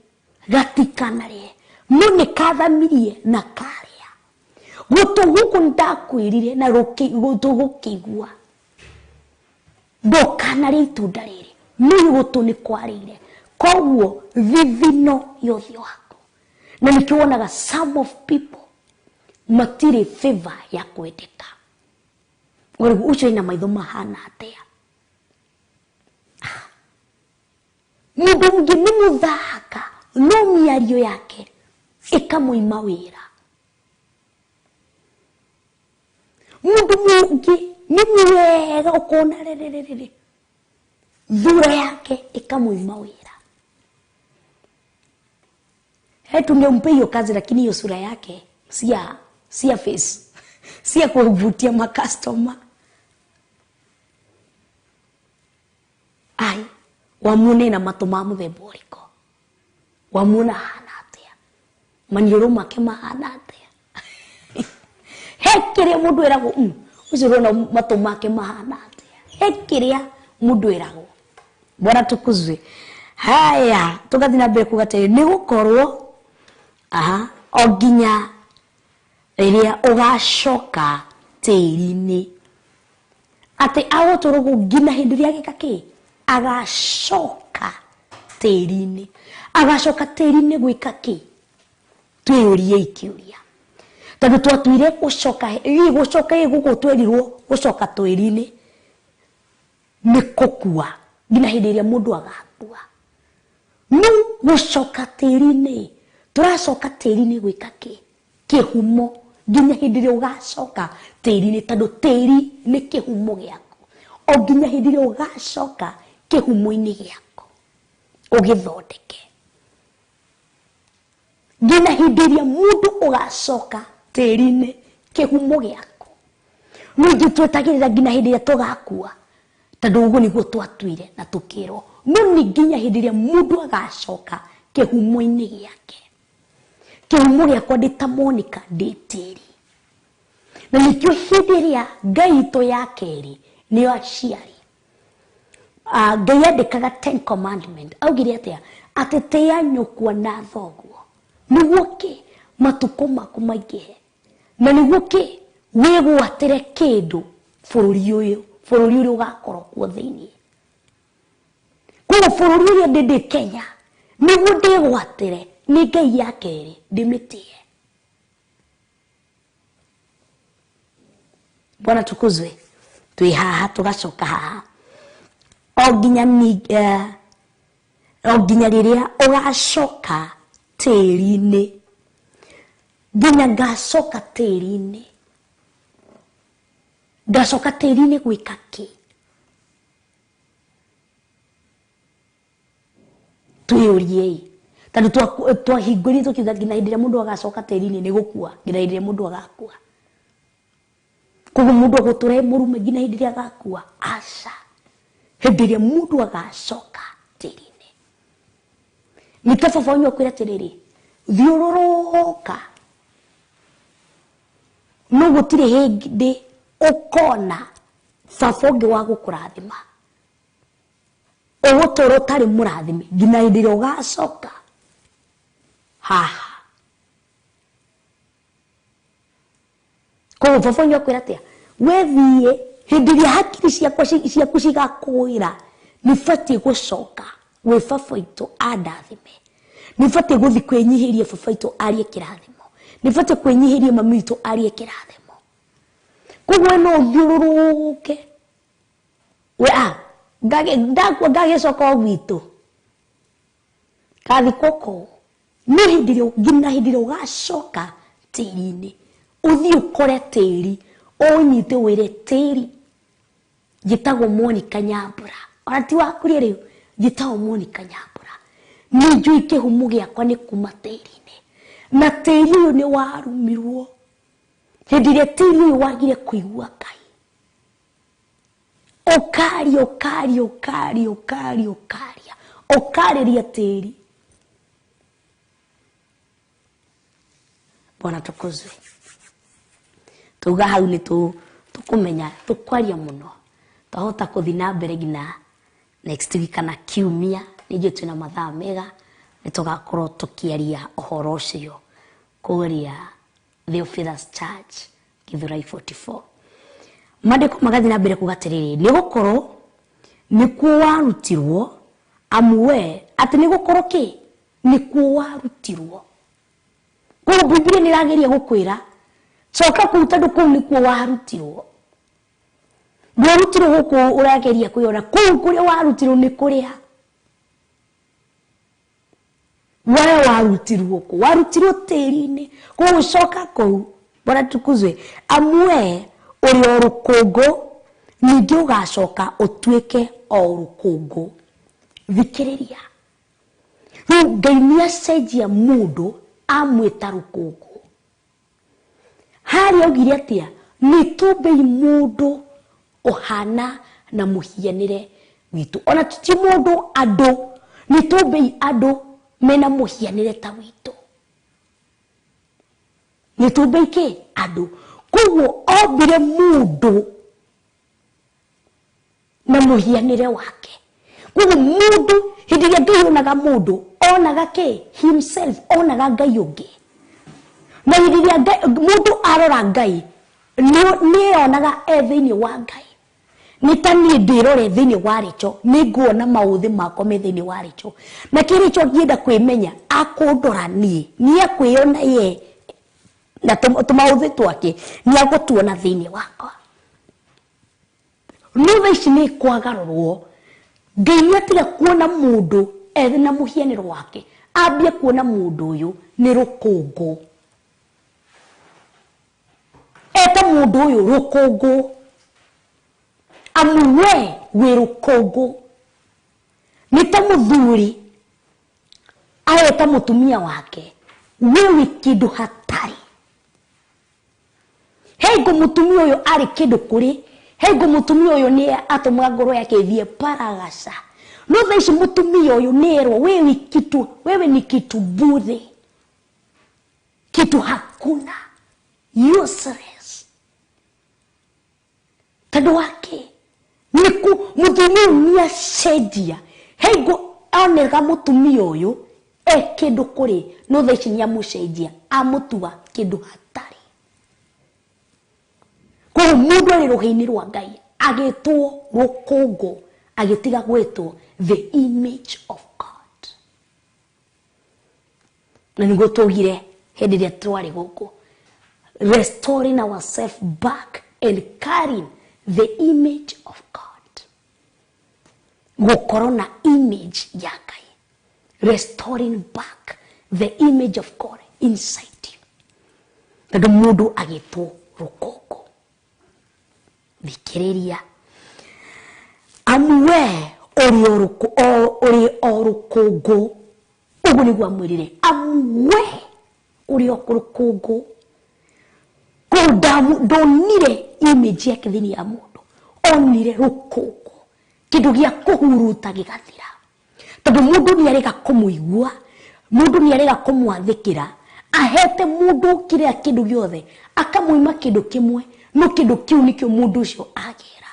gatikanarĩe, no nĩ kathamirie na karĩa. Gũtũ gũkũ nĩ ndakwĩrire na gũtũ gũkĩigua. Ndũkanarĩe itunda rĩrĩ, no gũtũ nĩ kwarĩire. Koguo thithino ya ũthiũ waku. Na nĩkĩo wonaga some of people matirĩ favor ya kwendeka. Ũrĩgu ũcio ena maitho mahana atĩa? Mũndũ ũngĩ nĩ mũthaka, no mĩario yake ĩkamũima wĩra. Mũndũ ũngĩ nĩ mwega ũkona rĩrĩrĩrĩ, thura yake ĩkamũima wĩra. He tungempe hiyo kazi, lakini hiyo sura yake si ya face, si ya kuvutia makastoma. Ai, wamuone na matũ ma mũthemba ũrĩkũ? Wamuona ahana atĩa? Maniũrũ make mahana atĩa? He kĩrĩa mũndũ eragwo, ũcio ũrona matũ make mahana atĩa? He kĩrĩa mũndũ eragwo. Bwana tukuzwe. Haya, tũgathiĩ na mbere kuga atĩrĩ, nĩ gũkorwo aha, o nginya rĩrĩa ũgacoka tĩri-inĩ. Atĩ agũtũrwo nginya hĩndĩ ĩrĩa agĩka kĩ? Agacoka tĩri-inĩ. Agacoka tĩri-inĩ gwĩka kĩ? Twĩyũrie ikĩũria. Tondũ twatuire gũcoka, gũcoka gũkũ twerirwo gũcoka tĩri-inĩ nĩ kũkua nginya hĩndĩ ĩrĩa mũndũ agakua. No gũcoka tĩri-inĩ, tũracoka tĩri-inĩ gwĩka kĩ? Kĩhumo nginya hĩndĩ ĩrĩa ũgacoka tĩri-inĩ, tondũ tĩri nĩ kĩhumo gĩaku. O nginya hĩndĩ ĩrĩa ũgacoka kĩhumo-inĩ gĩaku ũgĩthondeke. Nginya hĩndĩ ĩrĩa mũndũ ũgacoka tĩri-inĩ kĩhumo gĩaku. No ithuĩ twetagĩrĩra nginya hĩndĩ ĩrĩa tũgakua, tondũ ũguo nĩguo twatuire na tũkĩrwo. No nĩ nginya hĩndĩ ĩrĩa mũndũ agacoka kĩhumo-inĩ gĩake. Kĩhumo gĩakwa ndĩ ta Monica ndĩ tĩri. Na nĩkĩo hĩndĩ ĩrĩa Ngai itũ ya kerĩ nĩyo aciari. Ngai andĩkaga 10 commandment. Augire atĩa? Atĩ tĩa nyũkwa na thoguo. Nĩguo kĩ? Matukũ maku maingĩhe. Na nĩguo kĩ? Wĩgwatĩre kĩndũ bũrũri ũyũ, bũrũri ũrĩa ũgakorwo kuo thĩinĩ. Koguo bũrũri ũrĩa ndĩ Kenya, nĩguo ndĩgwatĩre nĩ Ngai ya kerĩ ndĩmĩtĩe. Bwana tukuzwe. Twĩ haha tũgacoka haha. O nginya rĩrĩa ũgacoka tĩri-inĩ. Nginya ngacoka tĩri-inĩ. Ngacoka tĩri-inĩ gwĩka kĩ? Twĩyũriei. Tondũ twahingũrire tũkiuga nginya hĩndĩ ĩrĩa mũndũ agacoka tĩri-inĩ nĩ gũkua, nginya hĩndĩ ĩrĩa mũndũ agakua. Koguo mũndũ agũtũra e mũrume nginya hĩndĩ ĩrĩa agakua? Aca. Hĩndĩ ĩrĩa mũndũ agacoka tĩri-inĩ. Nĩ ta baba wanyu akwĩra atĩrĩrĩ, thiũrũrũka, no gũtirĩ hĩndĩ ũkona baba ũngĩ wa gũkũrathima. Ũgũtũra ũtarĩ mũrathime nginya hĩndĩ ĩrĩa ũgacoka haha. Koguo baba wanyu akwĩra atĩa? We thiĩ hĩndĩ ĩrĩa hakiri ciaku cigakwĩra nĩ batiĩ gũcoka gwĩ baba witũ andathime. Nĩ batiĩ gũthiĩ kwĩnyihĩria baba witũ arie kĩrathimo. Nĩ batiĩ kwĩnyihĩria mami witũ arie kĩrathimo. Koguo we no ũthiũrũrũke. We ndakua ngagĩcoka o gwitũ. Kathikwo kũu. No hĩndĩ ĩrĩa nginya hĩndĩ ĩrĩa ũgacoka tĩri-inĩ, ũthiĩ ũkore tĩri, ũnyite wĩre tĩri, njĩtagwo Monica Nyambura. Ona ti wakuria rĩu, njĩtagwo Monica Nyambura. Nĩ njũĩ kĩhumo gĩakwa nĩ kuma tĩri-inĩ. Na tĩri ũyũ nĩ warumirwo. Hĩndĩ ĩrĩa tĩri ũyũ wagire kũigua Ngai. Ũkaria, ũkaria, ũkaria, ũkaria, ũkaria. Ũkarĩria tĩri. Bwana tukuzwe. Tuga hau nĩ tũkũmenya tũkwaria mũno. Twahota kũthiĩ na mbere nginya next week kana kiumia nĩnjũĩ twĩna mathaa mega nĩ tũgakorwo tũkĩaria ũhoro ũcio kũrĩa Theophilus Church Githurai 44. Maandĩko magathiĩ na mbere kuga atĩrĩrĩ, nĩ gũkorwo nĩkuo warutirwo amu we atĩ nĩ gũkorwo kĩ nĩkuo warutirwo. Koguo Bibilia nĩ ĩrageria gũkwĩra coka kũu tondũ kũu nĩkuo warutirwo. Ndwarutirwo gũkũ ũrageria kwĩyona, kũu kũrĩa warutirwo nĩ kũrĩa we warutirwo kũ, warutirwo tĩri-inĩ. Koguo coka kũu, Bwana tukuzwe, amu we ũrĩ o rũkũngũ ningĩ ũgacoka ũtuĩke o rũkũngũ. Thikĩrĩria, rĩu Ngai nĩ acenjia mũndũ amwĩta rũkũngũ. Harĩa augire atĩa? Nĩ tũmbei mũndũ ũhana na mũhianĩre witũ. Ona ti mũndũ, andũ. Nĩ tũmbei andũ mena mũhianĩre ta witũ. Nĩ tũmbei kĩ? Andũ. Koguo ombire mũndũ na mũhianĩre wake. Koguo mũndũ hĩndĩ ĩrĩa Ngai onaga mũndũ onaga kĩ? Himself, onaga Ngai ũngĩ. Na hĩndĩ ĩrĩa mũndũ arora Ngai nĩeyonaga e thĩinĩ wa Ngai. Nĩ ta niĩ ndĩrore thĩinĩ wa rĩcho, nĩnguona maũthĩ makwa me thĩinĩ wa rĩcho. Na kĩrĩcho angĩenda kwĩmenya akũndora niĩ, nĩekwĩyona ye na tũmaũthĩ twake nĩagũtuona thĩinĩ wakwa. No thaa ici nĩ kwagarũrwo, Ngai nĩatiga kuona mũndũ ethĩ na mũhianĩro wake, ambie kuona mũndũ ũyũ nĩ rũkũngũ. Eta mũndũ ũyũ rũkũngũ, amu we wĩ rũkũngũ. Nĩ ta mũthuri areta mũtumia wake, we wĩ kĩndũ hatarĩ. Hengo mũtumia ũyũ arĩ kĩndũ kũrĩ, hengo mũtumia ũyũ nĩ atũmaga ngoro yake ĩthiĩ paragaca. No thaa ici mũtumia ũyũ nĩ erwo wewe kitu, wewe ni kitu bure, kitu hakuna, useless. Tondũ wake nĩku mũtumia ũyũ nĩ acenjia. Hengo onega mũtumia ũyũ e kĩndũ kũrĩ, no thaa ici nĩ amũcenjia, amũtua kĩndũ hatarĩ. Koguo mũndũ arĩ rũhĩ-inĩ rwa Ngai agĩtwo rũkũngũ, agĩtiga gwĩtwo the image of God. Na nĩguo twaugire hĩndĩ ĩrĩa twarĩ gũkũ, restoring ourselves back and carrying the image of God. Gũkorwo na image ya Ngai, restoring back the image of God inside you. Tondũ mũndũ agĩtwo rũkũngũ. Thikĩrĩria, amu we ũrĩ o rũkũngũ. Ũguo nĩguo amwĩrire, amu we ũrĩ o rũkũngũ. Koguo ndonire image yake thĩinĩ ya mũndũ, onire rũkũngũ, kĩndũ gĩa kũhuruta gĩgathira. Tondũ mũndũ nĩarega kũmũigua, mũndũ nĩarega kũmwathĩkĩra, ahete mũndũ kĩrĩa kĩndũ gĩothe, akamũima kĩndũ kĩmwe, no kĩndũ kĩu nĩkĩo mũndũ ũcio agĩra.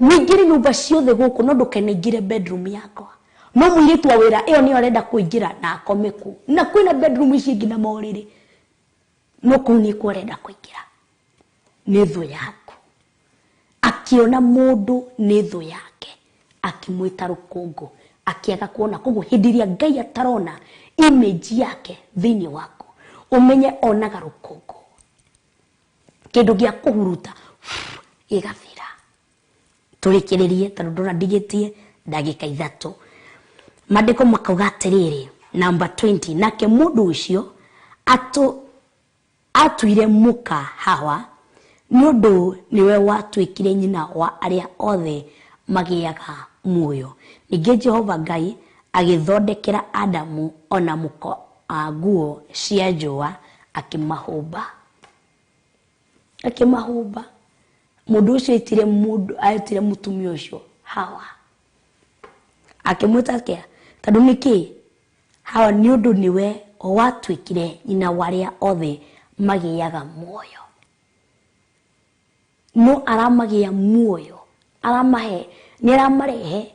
Wĩingĩre nyũmba ciothe gũkũ, no ndũkanaingĩre bedroom yakwa. No mũirĩtu wa wĩra ĩyo nĩyo arenda kũingĩra na akome kũu. Na kwĩna bedroom ici ingĩ na morĩrĩ, no kũu nĩkuo arenda kũingĩra. Nĩ thũ yaku. Akĩona mũndũ nĩ thũ yake, akĩmwĩta rũkũngũ, akĩaga kuona. Koguo hĩndĩ ĩrĩa Ngai atarona image yake thĩinĩ waku, ũmenye onaga rũkũngũ, kĩndũ gĩa kũhuruta gĩgathira. Tũrĩkĩrĩrie tondũ ndona ndigĩtie ndagĩka 3. Maandĩko makauga atĩrĩrĩ, number 20, nake mũndũ ũcio atuire mũka Hawa, nĩ ũndũ nĩwe watuĩkire nyina wa arĩa othe magĩaga muoyo. Ningĩ Jehova Ngai agĩthondekera Adamu ona mũka nguo cia njũa, akĩmahũmba. Akĩmahũmba. Mũndũ ũcio etire mũndũ, etire mũtumia ũcio Hawa. Akĩmwĩta atĩa? Tondũ nĩkĩ? Hawa nĩ ũndũ nĩwe watuĩkire nyina wa arĩa othe magĩaga muoyo no aramagĩa muoyo aramahe nĩ aramarehe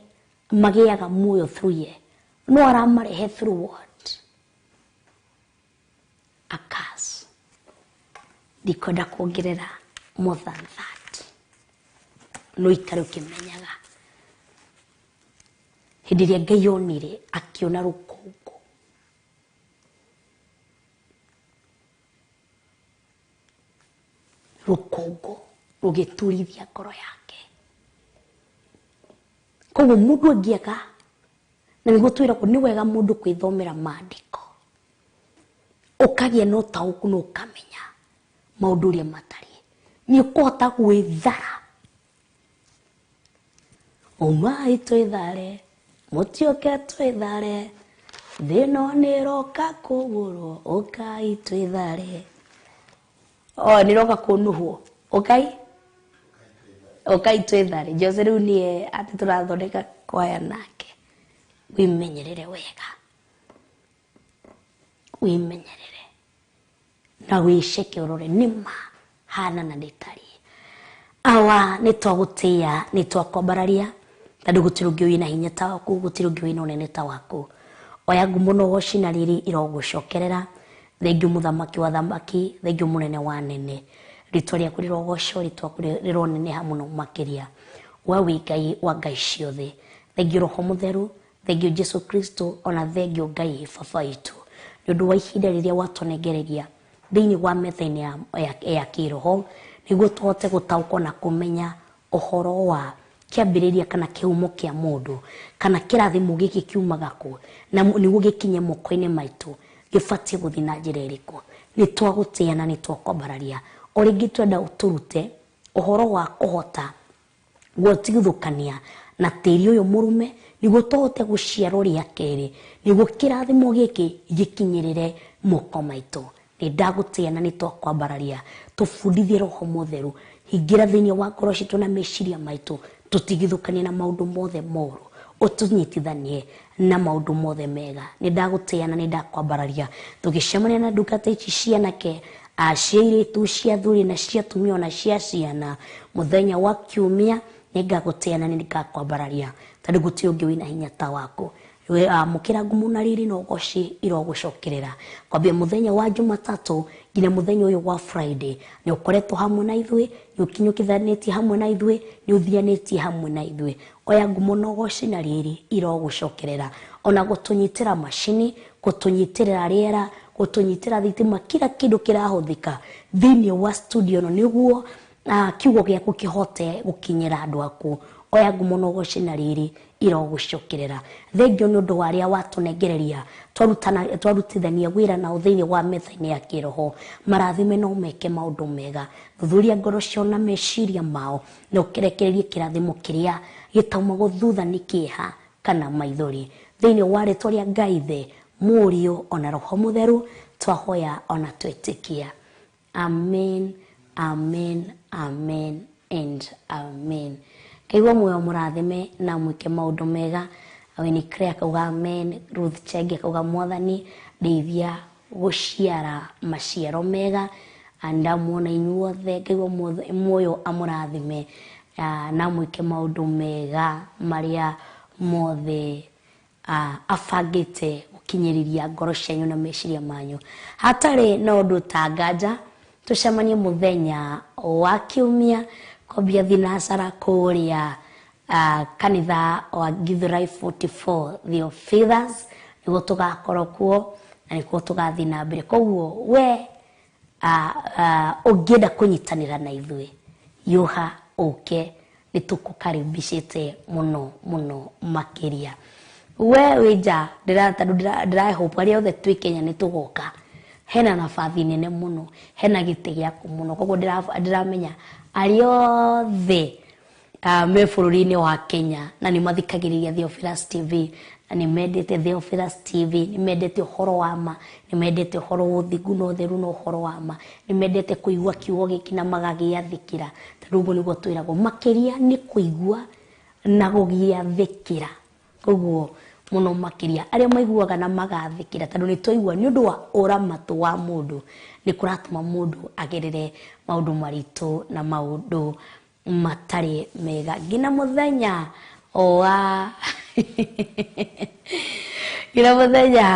magĩaga muoyo through ye no aramarehe through what a curse. Ndikwenda kuongerera more than that no ikare ũkĩmenyaga hĩndĩ ĩrĩa Ngai onire akĩona rũkũngũ rũkũngũ rũgĩturithia ngoro yake. Koguo mũndũ angĩaga na nĩguo twĩragwo nĩ wega mũndũ kwĩthomera maandĩko ũkagĩa na ũtaũku na ũkamenya maũndũ ũrĩa matariĩ nĩ ũkũhota gwĩthara. Umai twĩthare mũtioke twĩthare thĩ ĩno nĩĩroka kũgũrwo ũkai twĩthare. O nĩroka kũnuhwo ũkai ũkai twĩthare. Jose rĩu nĩe atĩ tũrathondeka kwaya nake. Wĩmenyerere wega wĩmenyerere na wĩceke ũrore nĩma hana na nĩtariĩ. Awa nĩtwagũtĩĩa nĩtwakwambararia tondũ gũtirĩ ũngĩ wĩna hinya ta waku gũtirĩ ũngĩ wĩna ũnene ta waku. Oya ngumo na ũgoci na riri irogũcokerera. Thengiũ mũthamaki wa thamaki thengiũ mũnene wa nene rĩtwa rĩaku rĩrogocwo rĩtwa rĩaku rĩroneneha mũno makĩria. We wĩ Ngai wa ngai ciothe. Thengiũ Roho Mũtheru thengiũ Jesu Kristo ona thengiũ Ngai baba witũ nĩ ũndũ wa ihinda rĩrĩa watũnengereria thĩinĩ wa metha-inĩ ya kĩroho nĩguo tũhote gũtaũkwo na kũmenya ũhoro wa kĩambĩrĩria kana kĩhumo kĩa mũndũ kana kĩrathimo gĩkĩ kiumaga kũ na nĩguo gĩkinye moko-inĩ maitũ gĩbatiĩ gũthiĩ na njĩra ĩrĩkũ. Nĩ twagũtĩĩa na nĩ twakwambararia. O rĩngĩ twenda ũtũrute ũhoro wa kũhota gũtigithũkania na tĩri ũyũ mũrume nĩguo tũhote gũciarwo rĩa kerĩ nĩguo kĩrathimo gĩkĩ gĩkinyĩrĩre moko maitũ. Nĩ ndagũtĩĩa na nĩ twakwambararia. Tũbundithie Roho Mũtheru hingĩra thĩinĩ wa ngoro citũ na meciria maitũ tũtigithũkanie na maũndũ mothe moru ũtũnyitithanie na maũndũ mothe mega. Nĩ ndagũtĩĩa na nĩ ndakwambararia. Tũgĩcemania na ndungata ici cianake cia airĩtu cia athuri na cia atumia ona cia ciana mũthenya wa kiumia nĩ ngagũtĩĩa na nĩ ngakwambararia tondũ gũtirĩ ũngĩ wĩna hinya ta waku. Amũkĩra ngumo na riri na ũgoci irogũcokerera kwambia mũthenya wa Jumatatũ nginya mũthenya ũyũ wa Friday. Nĩ ũkoretwo hamwe na ithuĩ nĩ ũkinyũkithanĩtie hamwe na ithuĩ nĩ ũthianĩtie hamwe na ithuĩ. Oya ngumo na ũgoci na riri irogũcokerera ona gũtũnyitĩra macini gũtũnyitĩrĩra rĩera gũtũnyitĩra thitima kila kĩndũ kĩrahũthĩka thĩinĩ wa studio ĩno nĩguo kiugo gĩaku kĩhote gũkinyĩra andũ aku. Oya ngumo na ũgoci na riri irogũcokerera. Thengiũ nĩ ũndũ wa arĩa watũnengereria twarutithania wĩra nao thĩinĩ wa metha-inĩ ya kĩroho marathime no meke maũndũ mega. Thuthuria ngoro ciao na meciria mao na ũkĩrekererie kĩrathimo kĩrĩa gĩtaumagwo thutha nĩ kĩeha kana maithori. Thĩinĩ wa rĩtwa rĩa Ngai Ithe Mũriũ ona Roho Mũtheru twahoya ona twĩtĩkia. Amen, amen, amen and amen. Kaigua muoyo mũrathime na mwĩke maũndũ mega. Winnie Claire akauga amen. Ruth Chenge akauga mwathani ndeithia gũciara maciaro mega. Ndamuona inyuothe ngaigua muoyo amũrathime na mwĩke maũndũ mega marĩa mothe abangĩte gũkinyĩrĩria ngoro cianyu na meciria manyu. Hatarĩ na ũndũ ta nganja tũcemanie mũthenya wa kiumia kwambia thinacara kũrĩa kanitha wa Githurai 44 Theophilus nĩguo tũgakorwo kuo na nĩkuo tũgathiĩ na mbere. Koguo we ũngĩenda kũnyitanĩra na ithuĩ yũha ũke nĩ tũkũkaribicĩte mũno mũno makĩria. We wĩ nja tondũ ndĩrahope arĩa othe twĩ Kenya nĩ tũgoka. Hena nabathi nene mũno hena gĩtĩ gĩaku mũno koguo ndĩramenya arĩa othe me bũrũri-inĩ wa Kenya na nĩ mathikagĩrĩria Theophilus TV na nĩ mendete Theophilus TV nĩ mendete ũhoro wa ma nĩ mendete ũhoro wa ũthingu na ũtheru na ũhoro wa ma nĩ mendete kũigua kiugo gĩkĩ na magagĩathĩkĩra tondũ ũguo nĩguo twĩragwo makĩria nĩ kũigua na gũgĩathĩkĩra. Koguo Mũno makĩria arĩa maiguaga na magathĩkĩra, tondũ nĩ twaigua nĩ ũndũ wa ũramatu wa mũndũ nĩ kũratũma mũndũ agerere maũndũ maritũ na maũndũ matarĩ mega. Nginya mũthenya wa nginya mũthenya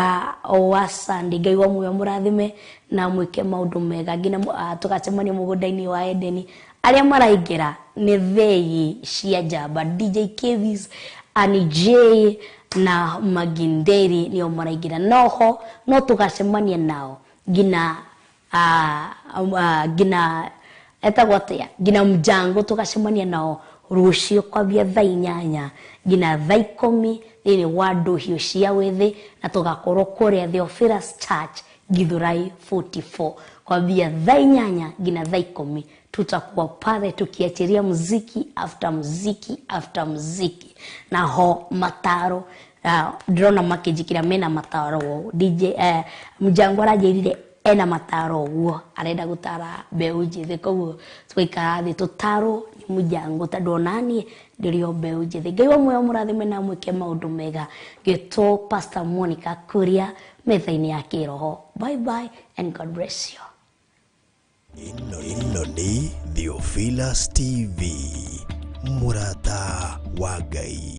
wa Sunday, Ngai wa muoyo mũrathime na mwĩke maũndũ mega nginya tũgacemania mũgũnda-inĩ wa Edeni. Arĩa maraingĩra nĩ thĩĩ cia njamba, DJ Kevis, Annie J na Maginderi nĩo maraingĩra. Noho no tũgacemania nao nginya nginya etagwo atĩa, nginya mjango tũgacemania nao rũciũ kwambia thaa 8 nginya thaa 10 thĩinĩ wa ndũhiũ cia wĩthĩ, na tũgakorwo kũrĩa Theophilus Church, Githurai 44, kwambia thaa 8 nginya thaa 10. Tutakuwa pale tukiachiria muziki after muziki after muziki, na ho mataro ndĩrona makĩnjĩkĩra mena mataro. DJ mjango aranjĩrire ena mataro ũguo arenda gũtara mbeũ njĩthĩ, koguo tũgaikara thĩ tũtarwo nĩ mũjango, tondũ onaniĩ ndĩrĩ o mbeũ njĩthĩ. Ngai wa muoyo mũrathime na mwĩke maũndũ mega. Ngĩtwo Pastor Monica Kuria, metha-inĩ ya kĩroho. Bye bye and God bless you.
Ĩno nĩ Theophilus TV, mũrata wa Ngai.